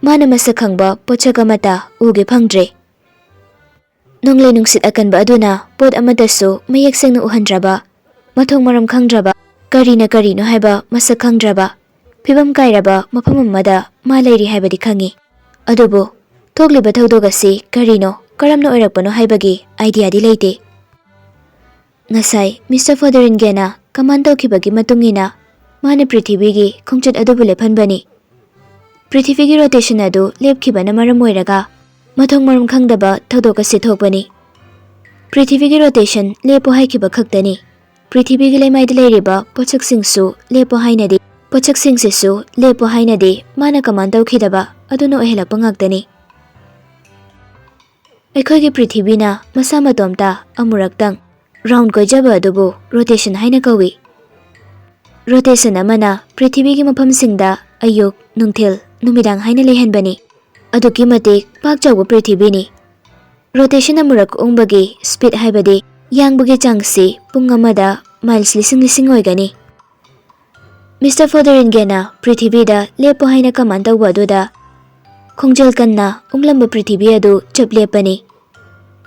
ꯃꯥꯅ ꯃꯁꯛ ꯈꯪꯕ ꯄꯣꯠꯁꯛ ꯑꯃꯠꯇ ꯎꯒꯦ ꯐꯪꯗ꯭ꯔꯦ꯫ ꯅꯣꯡꯂꯩ ꯅꯨꯡꯁꯤꯠ ꯑꯀꯟꯕ ꯑꯗꯨꯅ ꯄꯣꯠ ꯑꯃꯠꯇꯁꯨ ꯃꯌꯦꯛ ꯁꯦꯡꯅ ꯎꯍꯟꯗ꯭ꯔꯕ, ꯃꯊꯣꯡ ꯃꯔꯝ ꯈꯪꯗ꯭ꯔꯕ, ꯀꯔꯤꯅ ꯀꯔꯤꯅꯣ ꯍꯥꯏꯕ ꯃꯁꯛ ꯈꯪꯗ꯭ꯔꯕ, ꯐꯤꯕꯝ ꯀꯥꯏꯔꯕ ꯃꯐꯝ ꯑꯃꯗ ꯃꯥ ꯂꯩꯔꯤ ꯍꯥꯏꯕꯗꯤ ꯈꯪꯏ꯫ ꯑꯗꯨꯕꯨ ꯊꯣꯛꯂꯤꯕ ꯊꯧꯗꯣꯛ ꯑꯁꯤ ꯀꯔꯤꯅꯣ, ꯀꯔꯝꯅ ꯑꯣꯏꯔꯛꯄꯅꯣ ꯍꯥꯏꯕꯒꯤ ꯑꯥꯏꯗꯤꯌꯥꯗꯤ ꯂꯩꯇꯦ꯫ ꯉꯁꯥꯏ ꯃꯤꯁꯇꯔ ꯐꯣꯗꯔꯤꯟꯒꯦꯅ ꯀꯃꯥꯟ ꯇꯧꯈꯤꯕꯒꯤ ꯃꯇꯨꯡ ꯏꯟꯅ ꯃꯥꯅ ꯄ꯭ꯔꯤꯊꯤꯕꯤꯒꯤ ꯈꯣꯡꯆꯠ ꯑꯗꯨꯕꯨ ꯂꯦꯞꯍꯟꯕꯅꯤ꯫ ꯄ꯭ꯔꯤꯊꯤꯕꯤꯒꯤ ꯔꯣꯇꯦꯁꯟ ꯑꯗꯨ ꯂꯦꯞꯈꯤꯕꯅ ꯃꯔꯝ ꯑꯣꯏꯔꯒ ꯃꯊꯣꯡ ꯃꯔꯝ ꯈꯪꯗꯕ ꯊꯧꯗꯣꯛ ꯑꯁꯤ ꯊꯣꯛꯄꯅꯤ꯫ ꯄ꯭ꯔꯤꯊꯤꯕꯤꯒꯤ ꯔꯣꯇꯦꯁꯟ ꯂꯦꯞꯄꯨ ꯍꯥꯏꯈꯤꯕ ꯈꯛꯇꯅꯤ꯫ ꯄ꯭ꯔꯤꯊꯤꯕꯤꯒꯤ ꯂꯩꯃꯥꯏꯗ ꯂꯩꯔꯤꯕ ꯄꯣꯠꯁꯛꯁꯤꯡꯁꯨ ꯂꯦꯞꯄꯨ ꯍꯥꯏꯅꯗꯦ, ꯄꯣꯠꯁꯛꯁꯤꯡꯁꯤꯁꯨ ꯂꯦꯞꯄꯨ ꯍꯥꯏꯅꯗꯦ꯫ ꯃꯥꯅ ꯀꯃꯥꯟ ꯇꯧꯈꯤꯗꯕ ꯑꯗꯨꯅ ꯑꯣꯏꯍꯜꯂꯛꯄ ꯉꯥꯛꯇꯅꯤ꯫ ꯑꯩꯈꯣꯏꯒꯤ ꯄ꯭ꯔꯤꯊꯤꯕꯤꯅ ꯃꯁꯥ ꯃꯇꯣꯝꯇ ꯑꯃꯨꯔꯛꯇꯪ ꯔꯥꯎꯟ ꯀꯣꯏꯖꯕ ꯑꯗꯨꯕꯨ ꯔꯣꯇꯦꯁꯟ ꯍꯥꯏꯅ ꯀꯧꯏ꯫ ꯔꯣꯇꯦꯁꯟ ꯑꯃꯅ ꯄ꯭ꯔꯤꯊꯤꯕꯤꯒꯤ ꯃꯐꯝꯁꯤꯡꯗ ꯑꯌꯨꯛ, ꯅꯨꯡꯊꯤꯜ, ꯅꯨꯃꯤꯗꯥꯡ ꯍꯥꯏꯅ ꯂꯩꯍꯟꯕꯅꯤ꯫ ꯑꯗꯨꯛꯀꯤ ꯃꯇꯤꯛ ꯄꯥꯛ ꯆꯥꯎꯕ ꯄ꯭ꯔꯤꯊꯤꯕꯤꯅꯤ꯫ ꯔꯣꯇꯦꯁꯟ ꯑꯃꯨꯔꯛ ꯎꯪꯕꯒꯤ ꯁ꯭ꯄꯤꯗ ꯍꯥꯏꯕꯗꯤ ꯌꯥꯡꯕꯒꯤ ꯆꯥꯡꯁꯤ ꯄꯨꯡ ꯑꯃꯗ ꯃꯥꯏꯜꯁ ꯂꯤꯁꯤꯡ ꯂꯤꯁꯤꯡ ꯑꯣꯏꯒꯅꯤ꯫ ꯃꯤꯁꯇꯔ ꯐꯣꯗꯔꯤꯟꯒꯦꯅ ꯄ꯭ꯔꯤꯊꯤꯕꯤꯗ ꯂꯦꯞꯄꯨ ꯍꯥꯏꯅ ꯀꯃꯥꯟ ꯇꯧꯕ ꯑꯗꯨꯗ ꯈꯣꯡꯖꯦꯜ ꯀꯟꯅ ꯎꯪꯂꯝꯕ ꯄ꯭ꯔꯤꯊꯤꯕꯤ ꯑꯗꯨ ꯆꯞ ꯂꯦꯞꯄꯅꯤ꯫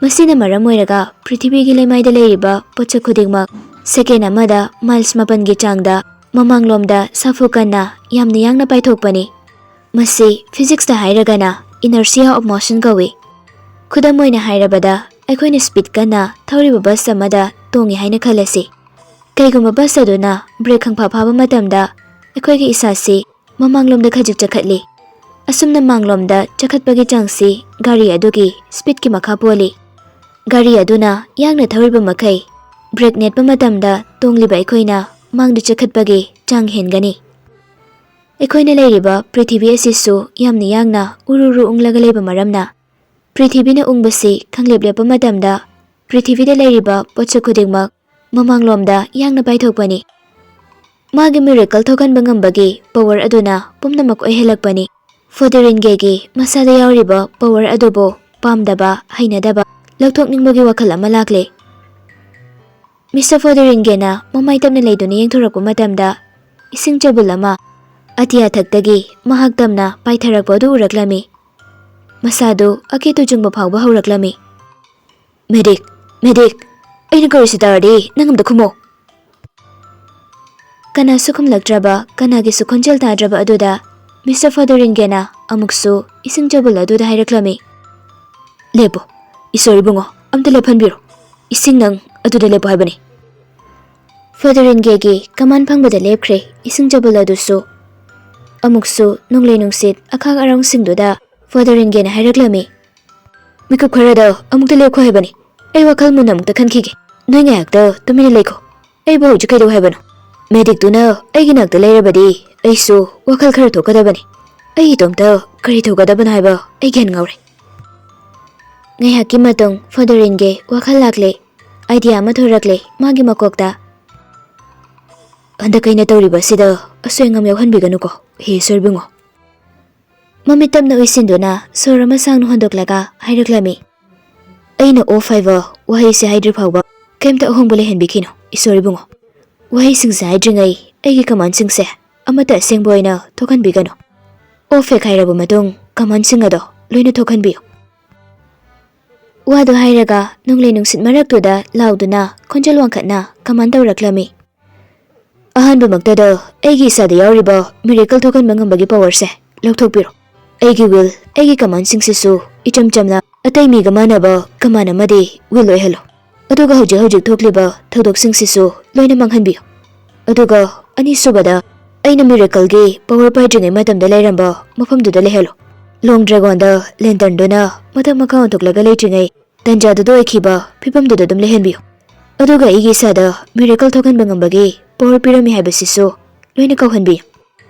ꯃꯁꯤꯅ ꯃꯔꯝ ꯑꯣꯏꯔꯒ ꯄ꯭ꯔꯤꯊꯤꯕꯤꯒꯤ ꯂꯩꯃꯥꯏꯗ ꯂꯩꯔꯤꯕ ꯄꯣꯠꯁꯛ ꯈꯨꯗꯤꯡꯃꯛ ꯁꯦꯀꯦꯟ ꯑꯃꯗ ꯃꯥꯏꯜꯁ ꯃꯥꯄꯟꯒꯤ ꯆꯥꯡꯗ ꯃꯃꯥꯡꯂꯣꯝꯗ ꯁꯥꯐꯨ ꯀꯟꯅ ꯌꯥꯝꯅ ꯌꯥꯡꯅ ꯄꯥꯏꯊꯣꯛꯄꯅꯤ꯫ ꯃꯁꯤ ꯐꯤꯖꯤꯛꯁꯇ ꯍꯥꯏꯔꯒꯅ inertia of motion ꯀꯧꯏ꯫ ꯈꯨꯗꯝ ꯑꯣꯏꯅ ꯍꯥꯏꯔꯕꯗ, ꯑꯩꯈꯣꯏꯅ ꯁ꯭ꯄꯤꯗ ꯀꯟꯅ ꯊꯧꯔꯤꯕ ꯕꯁ ꯑꯃꯗ ꯇꯣꯡꯉꯤ ꯍꯥꯏꯅ ꯈꯜꯂꯁꯤ꯫ ꯀꯩꯒꯨꯝꯕ ꯕꯁ ꯑꯗꯨꯅ ꯕ꯭ꯔꯦꯛ ꯈꯪꯐꯥ ꯐꯥꯕ ꯃꯇꯝꯗ ꯑꯩꯈꯣꯏꯒꯤ ꯏꯁꯥꯁꯤ ꯃꯃꯥꯡꯂꯣꯝꯗ ꯈꯖꯤꯛ ꯆꯈꯠꯂꯤ꯫ ꯑꯁꯨꯝꯅ ꯃꯥꯡꯂꯣꯝꯗ ꯆꯈꯠꯄꯒꯤ ꯆꯥꯡꯁꯤ ꯒꯥꯔꯤ ꯑꯗꯨꯒꯤ ꯁ꯭ꯄꯤꯗꯀꯤ ꯃꯈꯥ ꯄꯣꯜꯂꯤ꯫ ꯒꯥꯔꯤ ꯑꯗꯨꯅ ꯌꯥꯡꯅ ꯊꯧꯔꯤꯕ ꯃꯈꯩ ꯕ꯭ꯔꯦꯛ ꯅꯦꯠꯄ ꯃꯇꯝꯗ ꯇꯣꯡꯂꯤꯕ ꯑꯩꯈꯣꯏꯅ ꯃꯥꯡꯗ ꯆꯈꯠꯄꯒꯤ ꯆꯥꯡ ꯍꯦꯟꯒꯅꯤ꯫ ꯑꯩꯈꯣꯏꯅ ꯂꯩꯔꯤꯕ ꯄ꯭ꯔꯤꯊꯤꯕꯤ ꯑꯁꯤꯁꯨ ꯌꯥꯝꯅ ꯌꯥꯡꯅ ꯎꯔꯨ ꯔꯨ ꯎꯪꯂꯒ ꯂꯩꯕ ꯃꯔꯝꯅ ꯄ꯭ꯔꯤꯊꯤꯕꯤꯅ ꯎꯪꯕꯁꯤ ꯈꯪꯂꯦꯞ ꯂꯦꯞꯄ ꯃꯇꯝꯗ ꯄ꯭ꯔꯤꯊꯤꯕꯤꯗ ꯂꯩꯔꯤꯕ ꯄꯣꯠꯁꯛ ꯈꯨꯗꯤꯡꯃꯛ ꯃꯃꯥꯡꯂꯣꯝꯗ ꯌꯥꯡꯅ ꯄꯥꯏꯊꯣꯛꯄꯅꯤ꯫ ꯃꯥꯒꯤ ꯃꯤꯔꯦꯀꯜ ꯊꯣꯛꯍꯟꯕ ꯉꯝꯕꯒꯤ ꯄꯋꯥꯔ ꯑꯗꯨꯅ ꯄꯨꯝꯅꯃꯛ ꯑꯣꯏꯍꯜꯂꯛꯄꯅꯤ꯫ ꯐꯣꯗꯦꯔꯤꯟꯒꯦꯒꯤ ꯃꯁꯥꯗ ꯌꯥꯎꯔꯤꯕ ꯄꯋꯥꯔ ꯑꯗꯨꯕꯨ ꯄꯥꯝꯗꯕ, ꯍꯩꯅꯗꯕ, ꯂꯧꯊꯣꯛꯅꯤꯡꯕꯒꯤ ꯋꯥꯈꯜ ꯑꯃ ꯂꯥꯛꯂꯦ꯫ ꯃꯤꯁꯇꯔ ꯐꯣꯗꯦꯔꯤꯟꯒꯦꯅ ꯃꯃꯥꯏ ꯇꯞꯅ ꯂꯩꯗꯨꯅ ꯌꯦꯡꯊꯣꯔꯛꯄ ꯃꯇꯝꯗ ꯏꯁꯤꯡ ꯆꯕꯨꯜ ꯑꯃ ꯑꯇꯤꯌꯥ ꯊꯛꯇꯒꯤ ꯃꯍꯥꯛ ꯇꯝꯅ ꯄꯥꯏꯊꯔꯛꯄ ꯑꯗꯨ ꯎꯔꯛꯂꯝꯃꯤ꯫ ꯃꯁꯥꯗꯨ ꯑꯀꯦ ꯇꯨꯖꯨꯡꯕ ꯐꯥꯎꯕ ꯍꯧꯔꯛꯂꯝꯃꯤ꯫ "ꯃꯦꯗꯤꯛ, ꯃꯦꯗꯤꯛ, ꯑꯩꯅ ꯀꯧꯔꯤꯁꯤ ꯇꯥꯔꯗꯤ ꯅꯪ ꯑꯝꯇ ꯈꯨꯝꯃꯣ!" ꯀꯅꯥꯁꯨ ꯈꯨꯝꯂꯛꯇ꯭ꯔꯕ, ꯀꯅꯥꯒꯤꯁꯨ ꯈꯣꯟꯖꯦꯜ ꯇꯥꯗ꯭ꯔꯕ ꯑꯗꯨꯗ ꯃꯤꯁꯇꯔ ꯐꯣꯗꯣꯔꯤꯟꯒꯦꯅ ꯑꯃꯨꯛꯁꯨ ꯏꯁꯤꯡ ꯆꯕꯨꯜ ꯑꯗꯨꯗ ꯍꯥꯏꯔꯛꯂꯝꯃꯤ꯫ "ꯂꯦꯞꯄꯣ, ꯏꯁꯣꯔ ꯏꯕꯨꯡꯉꯣ, ꯑꯝꯇ ꯂꯦꯞꯍꯟꯕꯤꯔꯣ꯫ ꯏꯁꯤꯡ ꯅꯪ ꯑꯗꯨꯗ ꯂꯦꯞꯄꯣ ꯍꯥꯏꯕꯅꯤ꯫" ꯐꯣꯗꯣꯔꯤꯟꯒꯦꯒꯤ ꯀꯃꯥꯟ ꯐꯪꯕꯗ ꯂꯦꯞꯈ꯭ꯔꯦ ꯏꯁꯤꯡ ꯆꯕꯨꯜ ꯑꯗꯨꯁꯨ꯫ ꯑꯃꯨꯛꯁꯨ ꯅꯣꯡꯂꯩ ꯅꯨꯡꯁꯤꯠ ꯑꯈꯥꯛ ꯑꯔꯥꯎꯁꯤꯡꯗꯨꯗ ꯐꯣꯗꯣꯔꯤꯟꯒꯦꯅ ꯍꯥꯏꯔꯛꯂꯝꯃꯤ꯫ "ꯃꯤꯀꯨꯞ ꯈꯔꯗ ꯑꯃꯨꯛꯇ ꯂꯦꯞꯈꯣ ꯍꯥꯏꯕꯅꯤ꯫ ꯑꯩ ꯋꯥꯈꯜ ꯃꯨꯟꯅ ꯑꯃꯨꯛꯇ ꯈꯟꯈꯤꯒꯦ꯫ ꯅꯣꯏ ꯉꯥꯏꯍꯥꯛꯇ ꯇꯨꯃꯤꯟꯅ ꯂꯩꯈꯣ꯫ ꯑꯩꯕꯨ ꯍꯧꯖꯤꯛ ꯀꯩꯗꯧ ꯍꯥꯏꯕꯅꯣ? ꯃꯦꯗꯤꯛꯇꯨꯅ ꯑꯩꯒꯤ ꯅꯥꯛꯇ ꯂꯩꯔꯕꯗꯤ ꯑꯩꯁꯨ ꯋꯥꯈꯜ ꯈꯔ ꯊꯣꯛꯀꯗꯕꯅꯤ꯫ ꯑꯩ ꯏꯇꯣꯝꯇ ꯀꯔꯤ ꯇꯧꯒꯗꯕꯅꯣ ꯍꯥꯏꯕ ꯑꯩ ꯒ꯭ꯌꯥꯟ ꯉꯥꯎꯔꯦ꯫" ꯉꯥꯏꯍꯥꯛꯀꯤ ꯃꯇꯨꯡ ꯐꯣꯗꯣꯔꯤꯟꯒꯦ ꯋꯥꯈꯜ ꯂꯥꯛꯂꯦ꯫ ꯑꯥꯏꯗꯤꯌꯥ ꯑꯃ ꯊꯣꯔꯛꯂꯦ ꯃꯥꯒꯤ ꯃꯀꯣꯛꯇ꯫ "ꯍꯟꯗꯛ ꯑꯩꯅ ꯇꯧꯔꯤꯕ ꯑꯁꯤꯗ ꯑꯁꯣꯏ ꯑꯉꯥꯝ ꯌꯥꯎꯍꯟꯕꯤꯒꯅꯨꯀꯣ, ꯍꯦ ꯏꯁꯣꯔ ꯏꯕꯨꯡꯉꯣ꯫" ꯃꯃꯤꯠ ꯇꯞꯅ ꯎꯏꯁꯤꯟꯗꯨꯅ ꯁꯣꯔ ꯑꯃ ꯁꯥꯡꯅ ꯍꯣꯟꯗꯣꯛꯂꯒ ꯍꯥꯏꯔꯛꯂꯝꯃꯤ꯫ "ꯑꯩꯅ ꯑꯣꯐ ꯍꯥꯏꯕ ꯋꯥꯍꯩꯁꯦ ꯍꯥꯏꯗ꯭ꯔꯤ ꯐꯥꯎꯕ ꯀꯩꯝꯇ ꯑꯍꯣꯡꯕ ꯂꯩꯍꯟꯕꯤꯈꯤꯅꯨ, ꯏꯁꯣꯔ ꯏꯕꯨꯡꯉꯣ꯫ ꯋꯥꯍꯩꯁꯤꯡꯁꯦ ꯍꯥꯏꯗ꯭ꯔꯤꯉꯩ ꯑꯩꯒꯤ ꯀꯃꯥꯟꯁꯤꯡꯁꯦ ꯑꯃꯠꯇ ꯑꯁꯦꯡꯕ ꯑꯣꯏꯅ ꯊꯣꯛꯍꯟꯕꯤꯒꯅꯨ꯫ ꯑꯣꯐ ꯍꯦꯛ ꯍꯥꯏꯔꯕ ꯃꯇꯨꯡ ꯀꯃꯥꯟꯁꯤꯡ ꯑꯗꯣ ꯂꯣꯏꯅ ꯊꯣꯛꯍꯟꯕꯤꯌꯨ꯫" ꯋꯥꯗꯨ ꯍꯥꯏꯔꯒ ꯅꯣꯡꯂꯩ ꯅꯨꯡꯁꯤꯠ ꯃꯔꯛꯇꯨꯗ ꯂꯥꯎꯗꯨꯅ ꯈꯣꯟꯖꯦꯜ ꯋꯥꯡꯈꯠꯅ ꯀꯃꯥꯟ ꯇꯧꯔꯛꯂꯝꯃꯤ꯫ "ꯑꯍꯥꯟꯕꯃꯛꯇꯗ ꯑꯩꯒꯤ ꯏꯁꯥꯗ ꯌꯥꯎꯔꯤꯕ ꯃꯤꯔꯦꯀꯜ ꯊꯣꯛꯍꯟꯕ ꯉꯝꯕꯒꯤ ꯄꯋꯥꯔꯁꯦ ꯂꯧꯊꯣꯛꯄꯤꯔꯣ꯫ ꯑꯩꯒꯤ ꯋꯤꯜ, ꯑꯩꯒꯤ ꯀꯃꯥꯟꯁꯤꯡꯁꯤꯁꯨ ꯏꯆꯝ ꯆꯝꯅ ꯑꯇꯩ ꯃꯤꯒ ꯃꯥꯟꯅꯕ ꯀꯃꯥꯟ ꯑꯃꯗꯤ ꯋꯤꯜ ꯑꯣꯏꯍꯜꯂꯣ꯫ ꯑꯗꯨꯒ ꯍꯧꯖꯤꯛ ꯍꯧꯖꯤꯛ ꯊꯣꯛꯂꯤꯕ ꯊꯧꯗꯣꯛꯁꯤꯡꯁꯤꯁꯨ ꯂꯣꯏꯅ ꯃꯥꯡꯍꯟꯕꯤꯌꯨ꯫ ꯑꯗꯨꯒ ꯑꯅꯤꯁꯨꯕꯗ, ꯑꯩꯅ ꯃꯤꯔꯦꯀꯜꯒꯤ ꯄꯋꯔ ꯄꯥꯏꯗ꯭ꯔꯤꯉꯩ ꯃꯇꯝꯗ ꯂꯩꯔꯝꯕ ꯃꯐꯝꯗꯨꯗ ꯂꯩꯍꯜꯂꯣ꯫ ꯂꯣꯡ ꯗ꯭ꯔꯦꯒꯣꯟꯗ ꯂꯦꯟꯇꯔꯟꯗꯨꯅ ꯃꯊꯛ ꯃꯈꯥ ꯑꯣꯟꯊꯣꯛꯂꯒ ꯂꯩꯇ꯭ꯔꯤꯉꯩ ꯇꯟꯖꯥꯗꯨꯗ ꯑꯣꯏꯈꯤꯕ ꯐꯤꯕꯝꯗꯨꯗ ꯑꯗꯨꯝ ꯂꯩꯍꯟꯕꯤꯌꯨ꯫ ꯑꯗꯨꯒ ꯑꯩꯒꯤ ꯏꯁꯥꯗ ꯃꯤꯔꯦꯀꯜ ꯊꯣꯛꯍꯟꯕ ꯉꯝꯕꯒꯤ ꯄꯋꯔ ꯄꯤꯔꯝꯃꯤ ꯍꯥꯏꯕꯁꯤꯁꯨ ꯂꯣꯏꯅ ꯀꯥꯎꯍꯟꯕꯤꯌꯨ꯫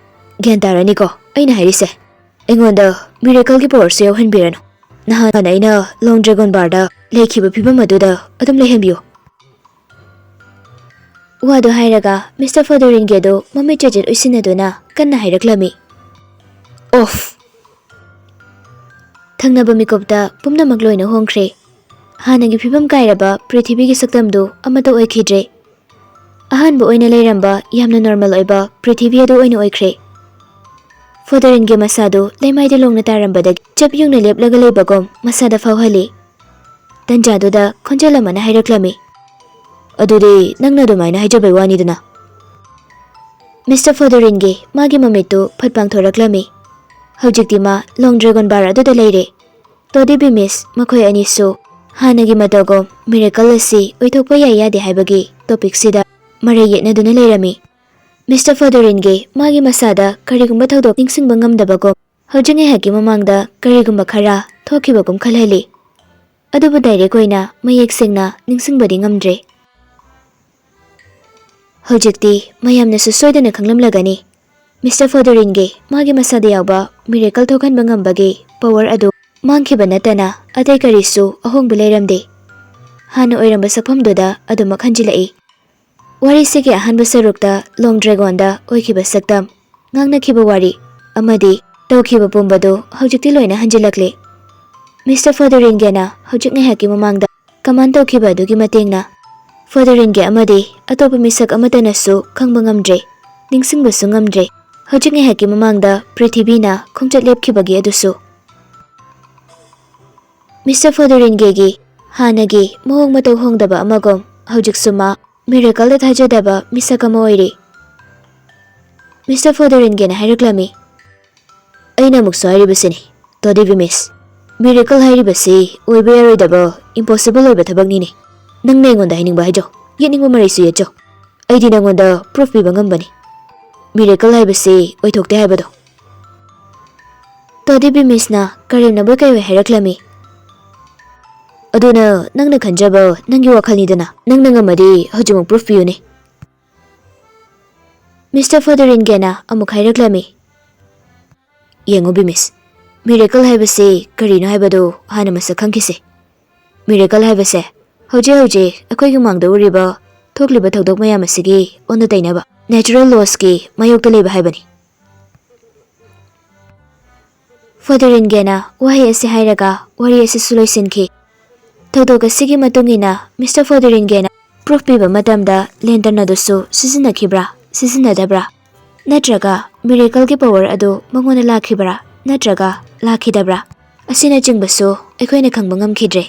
ꯒ꯭ꯌꯥꯟ ꯇꯥꯔꯅꯤꯀꯣ ꯑꯩꯅ ꯍꯥꯏꯔꯤꯁꯦ? ꯑꯩꯉꯣꯟꯗ ꯃꯤꯔꯦꯀꯜꯒꯤ ꯄꯋꯔꯁꯨ ꯌꯥꯎꯍꯟꯕꯤꯔꯅꯨ꯫ ꯅꯍꯥꯟ ꯑꯩꯅ ꯂꯣꯡ ꯗ꯭ꯔꯦꯒꯣꯟ ꯕꯥꯔꯗ ꯂꯩꯈꯤꯕ ꯐꯤꯕꯝ ꯑꯗꯨꯗ ꯑꯗꯨꯝ ꯂꯩꯍꯟꯕꯤꯌꯨ꯫ ꯋꯥꯗꯨ ꯍꯥꯏꯔꯒ ꯃꯤꯁꯇꯔ ꯐꯣꯗꯣꯔꯤꯟꯒꯦꯗꯨ ꯃꯃꯤꯠ ꯆꯦꯠꯆꯦꯠ ꯎꯏꯁꯤꯟꯅꯗꯨꯅ ꯀꯟꯅ ꯍꯥꯏꯔꯛꯂꯝꯃꯤ꯫ ꯑꯣꯐ! ꯊꯪꯅꯕ ꯃꯤꯀꯨꯞꯇ ꯄꯨꯝꯅꯃꯛ ꯂꯣꯏꯅ ꯍꯣꯡꯈ꯭ꯔꯦ꯫ ꯍꯥꯟꯅꯒꯤ ꯐꯤꯕꯝ ꯀꯥꯏꯔꯕ ꯄ꯭ꯔꯤꯊꯤꯕꯤꯒꯤ ꯁꯛꯇꯝꯗꯨ ꯑꯃꯠꯇ ꯑꯣꯏꯈꯤꯗ꯭ꯔꯦ꯫ ꯑꯍꯥꯟꯕ ꯑꯣꯏꯅ ꯂꯩꯔꯝꯕ ꯌꯥꯝꯅ ꯅꯣꯔꯃꯦꯜ ꯑꯣꯏꯕ ꯄ꯭ꯔꯤꯊꯤꯕꯤ ꯑꯗꯨ ꯑꯣꯏꯅ ꯑꯣꯏꯈ꯭ꯔꯦ꯫ ꯐꯣꯗꯣꯔꯤꯟꯒꯦ ꯃꯁꯥꯗꯨ ꯂꯩꯃꯥꯏꯗ ꯂꯣꯡꯅ ꯇꯥꯔꯝꯕꯗꯒꯤ ꯆꯞ ꯌꯨꯡꯅ ꯂꯦꯞꯂꯒ ꯂꯩꯕꯒꯨꯝ ꯃꯁꯥꯗ ꯐꯥꯎꯍꯜꯂꯤ꯫ ꯇꯟꯖꯥꯗꯨꯗ ꯈꯣꯟꯖꯦꯜ ꯑꯃꯅ ꯍꯥꯏꯔꯛꯂꯝꯃꯤ, "ꯑꯗꯨꯗꯤ ꯅꯪꯅ ꯑꯗꯨꯃꯥꯏꯅ ꯍꯥꯏꯖꯕꯩ ꯋꯥꯅꯤꯗꯅ?" ꯃꯤꯁꯇꯔ ꯐꯣꯗꯣꯔꯤꯟꯒꯤ ꯃꯥꯒꯤ ꯃꯃꯤꯠꯇꯨ ꯐꯠ ꯄꯥꯡꯊꯣꯔꯛꯂꯝꯃꯤ꯫ ꯍꯧꯖꯤꯛꯇꯤ ꯃꯥ ꯂꯣꯡ ꯗ꯭ꯔꯦꯒꯣꯟ ꯕꯥꯔ ꯑꯗꯨꯗ ꯂꯩꯔꯦ꯫ ꯇꯣꯗꯤ ꯕꯤꯃꯤꯁ ꯃꯈꯣꯏ ꯑꯅꯤꯁꯨ ꯍꯥꯟꯅꯒꯤ ꯃꯇꯧꯒꯨꯝ ꯃꯤꯔꯦꯀꯜ ꯑꯁꯤ ꯑꯣꯏꯊꯣꯛꯄ ꯌꯥꯏ ꯌꯥꯗꯦ ꯍꯥꯏꯕꯒꯤ ꯇꯣꯄꯤꯛꯁꯤꯗ ꯃꯔꯩ ꯌꯦꯠꯅꯗꯨꯅ ꯂꯩꯔꯝꯃꯤ꯫ ꯃꯤꯁꯇꯔ ꯐꯣꯗꯣꯔꯤꯟꯒꯤ ꯃꯥꯒꯤ ꯃꯁꯥꯗ ꯀꯔꯤꯒꯨꯝꯕ ꯊꯧꯗꯣꯛ ꯅꯤꯡꯁꯤꯡꯕ ꯉꯝꯗꯕꯒꯨꯝ ꯍꯧꯖꯤꯛ ꯉꯥꯏꯍꯥꯛꯀꯤ ꯃꯃꯥꯡꯗ ꯀꯔꯤꯒꯨꯝꯕ ꯈꯔ ꯊꯣꯛꯈꯤꯕꯒꯨꯝ ꯈꯜꯍꯜꯂꯤ꯫ ꯑꯗꯨꯕꯨ ꯗꯥꯏꯔꯦꯛ ꯑꯣꯏꯅ ꯃꯌꯦꯛ ꯁꯦꯡꯅ ꯅꯤꯡꯁꯤꯡꯕꯗꯤ ꯉꯝꯗ꯭ꯔꯦ꯫ ꯍꯧꯖꯤꯛꯇꯤ ꯃꯌꯥꯝꯅꯁꯨ ꯁꯣꯏꯗꯅ ꯈꯪꯂꯝꯂꯒꯅꯤ, ꯃꯤꯁꯇꯔ ꯐꯣꯗꯣꯔꯤꯟꯒꯤ ꯃꯥꯒꯤ ꯃꯁꯥꯗ ꯌꯥꯎꯕ ꯃꯤꯔꯦꯀꯜ ꯊꯣꯛꯍꯟꯕ ꯉꯝꯕꯒꯤ ꯄꯋꯔ ꯑꯗꯨ ꯃꯥꯡꯈꯤꯕ ꯅꯠꯇꯅ ꯑꯇꯩ ꯀꯔꯤꯁꯨ ꯑꯍꯣꯡꯕ ꯂꯩꯔꯝꯗꯦ꯫ ꯍꯥꯟꯅ ꯑꯣꯏꯔꯝꯕ ꯁꯛꯐꯝꯗꯨꯗ ꯑꯗꯨꯃꯛ ꯍꯟꯖꯤꯜꯂꯛꯏ꯫ ꯋꯥꯔꯤꯁꯤꯒꯤ ꯑꯍꯥꯟꯕ ꯁꯔꯨꯛꯇ ꯂꯣꯡ ꯗ꯭ꯔꯦꯒꯣꯟꯗ ꯑꯣꯏꯈꯤꯕ ꯁꯛꯇꯝ, ꯉꯥꯡꯅꯈꯤꯕ ꯋꯥꯔꯤ ꯑꯃꯗꯤ ꯇꯧꯈꯤꯕ ꯄꯨꯝꯕꯗꯨ ꯍꯧꯖꯤꯛꯇꯤ ꯂꯣꯏꯅ ꯍꯟꯖꯤꯜꯂꯛꯂꯦ꯫ ꯃꯤꯁꯇꯔ ꯐꯣꯗꯣꯔꯤꯟꯒꯦꯅ ꯍꯧꯖꯤꯛ ꯉꯥꯏꯍꯥꯛꯀꯤ ꯃꯃꯥꯡꯗ ꯀꯃꯥꯟ ꯇꯧꯈꯤꯕ ꯑꯗꯨꯒꯤ ꯃꯇꯦꯡꯅ ꯐꯣꯗꯣꯔꯤꯟꯒꯦ ꯑꯃꯗꯤ ꯑꯇꯣꯞꯄ ꯃꯤꯁꯛ ꯑꯃꯠꯇꯅꯁꯨ ꯈꯪꯕ ꯉꯝꯗ꯭ꯔꯦ, ꯅꯤꯡꯁꯤꯡꯕꯁꯨ ꯉꯝꯗ꯭ꯔꯦ꯫ ꯍꯧꯖꯤꯛ ꯉꯥꯏꯍꯥꯛꯀꯤ ꯃꯃꯥꯡꯗ ꯄ꯭ꯔꯤꯊꯤꯕꯤꯅ ꯈꯣꯡꯆꯠ ꯂꯦꯞꯈꯤꯕꯒꯤ ꯑꯗꯨꯁꯨ꯫ ꯃꯤꯁꯇꯔ ꯐꯣꯗꯣꯔꯤꯟꯒꯦꯒꯤ ꯍꯥꯟꯅꯒꯤ ꯃꯑꯣꯡ ꯃꯇꯧ ꯍꯣꯡꯗꯕ ꯑꯃꯒꯨꯝ ꯍꯧꯖꯤꯛꯁꯨ ꯃꯥ ꯃꯤꯔꯦꯀꯜꯗ ꯊꯥꯖꯗꯕ ꯃꯤꯁꯛ ꯑꯃ ꯑꯣꯏꯔꯤ꯫ ꯃꯤꯁꯇꯔ ꯐꯣꯗꯣꯔꯤꯟꯒꯦꯅ ꯍꯥꯏꯔꯛꯂꯝꯃꯤ, "ꯑꯩꯅ ꯑꯃꯨꯛꯁꯨ ꯍꯥꯏꯔꯤꯕꯁꯤꯅꯤ, ꯇꯣꯗꯤ ꯕꯤꯃꯤꯁ, ꯃꯤꯔꯦꯀꯜ ꯍꯥꯏꯔꯤꯕꯁꯤ ꯑꯣꯏꯕ ꯌꯥꯔꯣꯏꯗꯕ, ꯏꯝꯄꯣꯁꯤꯕꯜ ꯑꯣꯏꯕ ꯊꯕꯛꯅꯤꯅꯦ꯫ ꯅꯪꯅ ꯑꯩꯉꯣꯟꯗ ꯍꯥꯏꯅꯤꯡꯕ ꯍꯥꯏꯖꯧ, ꯌꯦꯠꯅꯤꯡꯕ ꯃꯔꯩꯁꯨ ꯌꯦꯠꯆꯧ, ꯑꯩꯗꯤ ꯅꯪꯉꯣꯟꯗ ꯄ꯭ꯔꯨꯐ ꯄꯤꯕ ꯉꯝꯕꯅꯤ꯫" ꯃꯤꯔꯦꯀꯜ ꯍꯥꯏꯕꯁꯤ ꯑꯣꯏꯊꯣꯛꯇꯦ ꯍꯥꯏꯕꯗꯣ꯫ ꯇꯣꯗꯤ ꯕꯤꯃꯤꯁꯅ ꯀꯔꯦꯝꯅꯕꯣꯏ ꯀꯩꯑꯣꯏ ꯍꯥꯏꯔꯛꯂꯝꯃꯤ꯫ ꯑꯗꯨꯅ ꯅꯪꯅ ꯈꯟꯖꯕ ꯅꯪꯒꯤ ꯋꯥꯈꯜꯅꯤꯗꯅ, ꯅꯪꯅ ꯉꯝꯃꯗꯤ ꯍꯧꯖꯤꯛꯃꯛ ꯄ꯭ꯔꯨꯐ ꯄꯤꯌꯨꯅꯦ꯫ ꯃꯤꯁꯇꯔ ꯐꯣꯗꯣꯔꯤꯟꯒꯦꯅ ꯑꯃꯨꯛ ꯍꯥꯏꯔꯛꯂꯝꯃꯤ꯫ ꯌꯦꯡꯉꯨ ꯕꯤꯃꯤꯁ, ꯃꯤꯔꯦꯀꯜ ꯍꯥꯏꯕꯁꯤ ꯀꯔꯤꯅꯣ ꯍꯥꯏꯕꯗꯨ ꯍꯥꯟꯅ ꯃꯁꯛ ꯈꯪꯈꯤꯁꯦ꯫ ꯃꯤꯔꯦꯀꯜ ꯍꯥꯏꯕꯁꯦ ꯍꯧꯖꯤꯛ ꯍꯧꯖꯤꯛ ꯑꯩꯈꯣꯏꯒꯤ ꯃꯥꯡꯗ ꯎꯔꯤꯕ ꯊꯣꯛꯂꯤꯕ ꯊꯧꯗꯣꯛ ꯃꯌꯥꯝ ꯑꯁꯤꯒꯤ ꯑꯣꯟꯅ ꯇꯩꯅꯕ, natural lawsꯀꯤ ꯃꯥꯌꯣꯛꯇ ꯂꯩꯕ ꯍꯥꯏꯕꯅꯤ꯫ ꯐꯣꯗꯣꯔꯤꯟꯒꯦꯅ ꯋꯥꯍꯩ ꯑꯁꯤ ꯍꯥꯏꯔꯒ ꯋꯥꯔꯤ ꯑꯁꯤꯁꯨ ꯂꯣꯏꯁꯤꯟꯈꯤ꯫ ꯊꯧꯗꯣꯛ ꯑꯁꯤꯒꯤ ꯃꯇꯨꯡ ꯏꯟꯅ ꯃꯤꯁꯇꯔ ꯐꯣꯗꯣꯔꯤꯟꯒꯦꯅ ꯄ꯭ꯔꯨꯐ ꯄꯤꯕ ꯃꯇꯝꯗ ꯂꯦꯟꯇꯔꯟ ꯑꯗꯨꯁꯨ ꯁꯤꯖꯤꯟꯅꯈꯤꯕ꯭ꯔꯥ, ꯁꯤꯖꯤꯟꯅꯗꯕ꯭ꯔꯥ, ꯅꯠꯇ꯭ꯔꯒ ꯃꯤꯔꯦꯀꯜꯒꯤ ꯄꯋꯔ ꯑꯗꯨ ꯃꯉꯣꯟꯗ ꯂꯥꯛꯈꯤꯕ꯭ꯔꯥ ꯅꯠꯇ꯭ꯔꯒ ꯂꯥꯛꯈꯤꯗꯕ꯭ꯔꯥ ꯑꯁꯤꯅꯆꯤꯡꯕꯁꯨ ꯑꯩꯈꯣꯏꯅ ꯈꯪꯕ ꯉꯝꯈꯤꯗ꯭ꯔꯦ꯫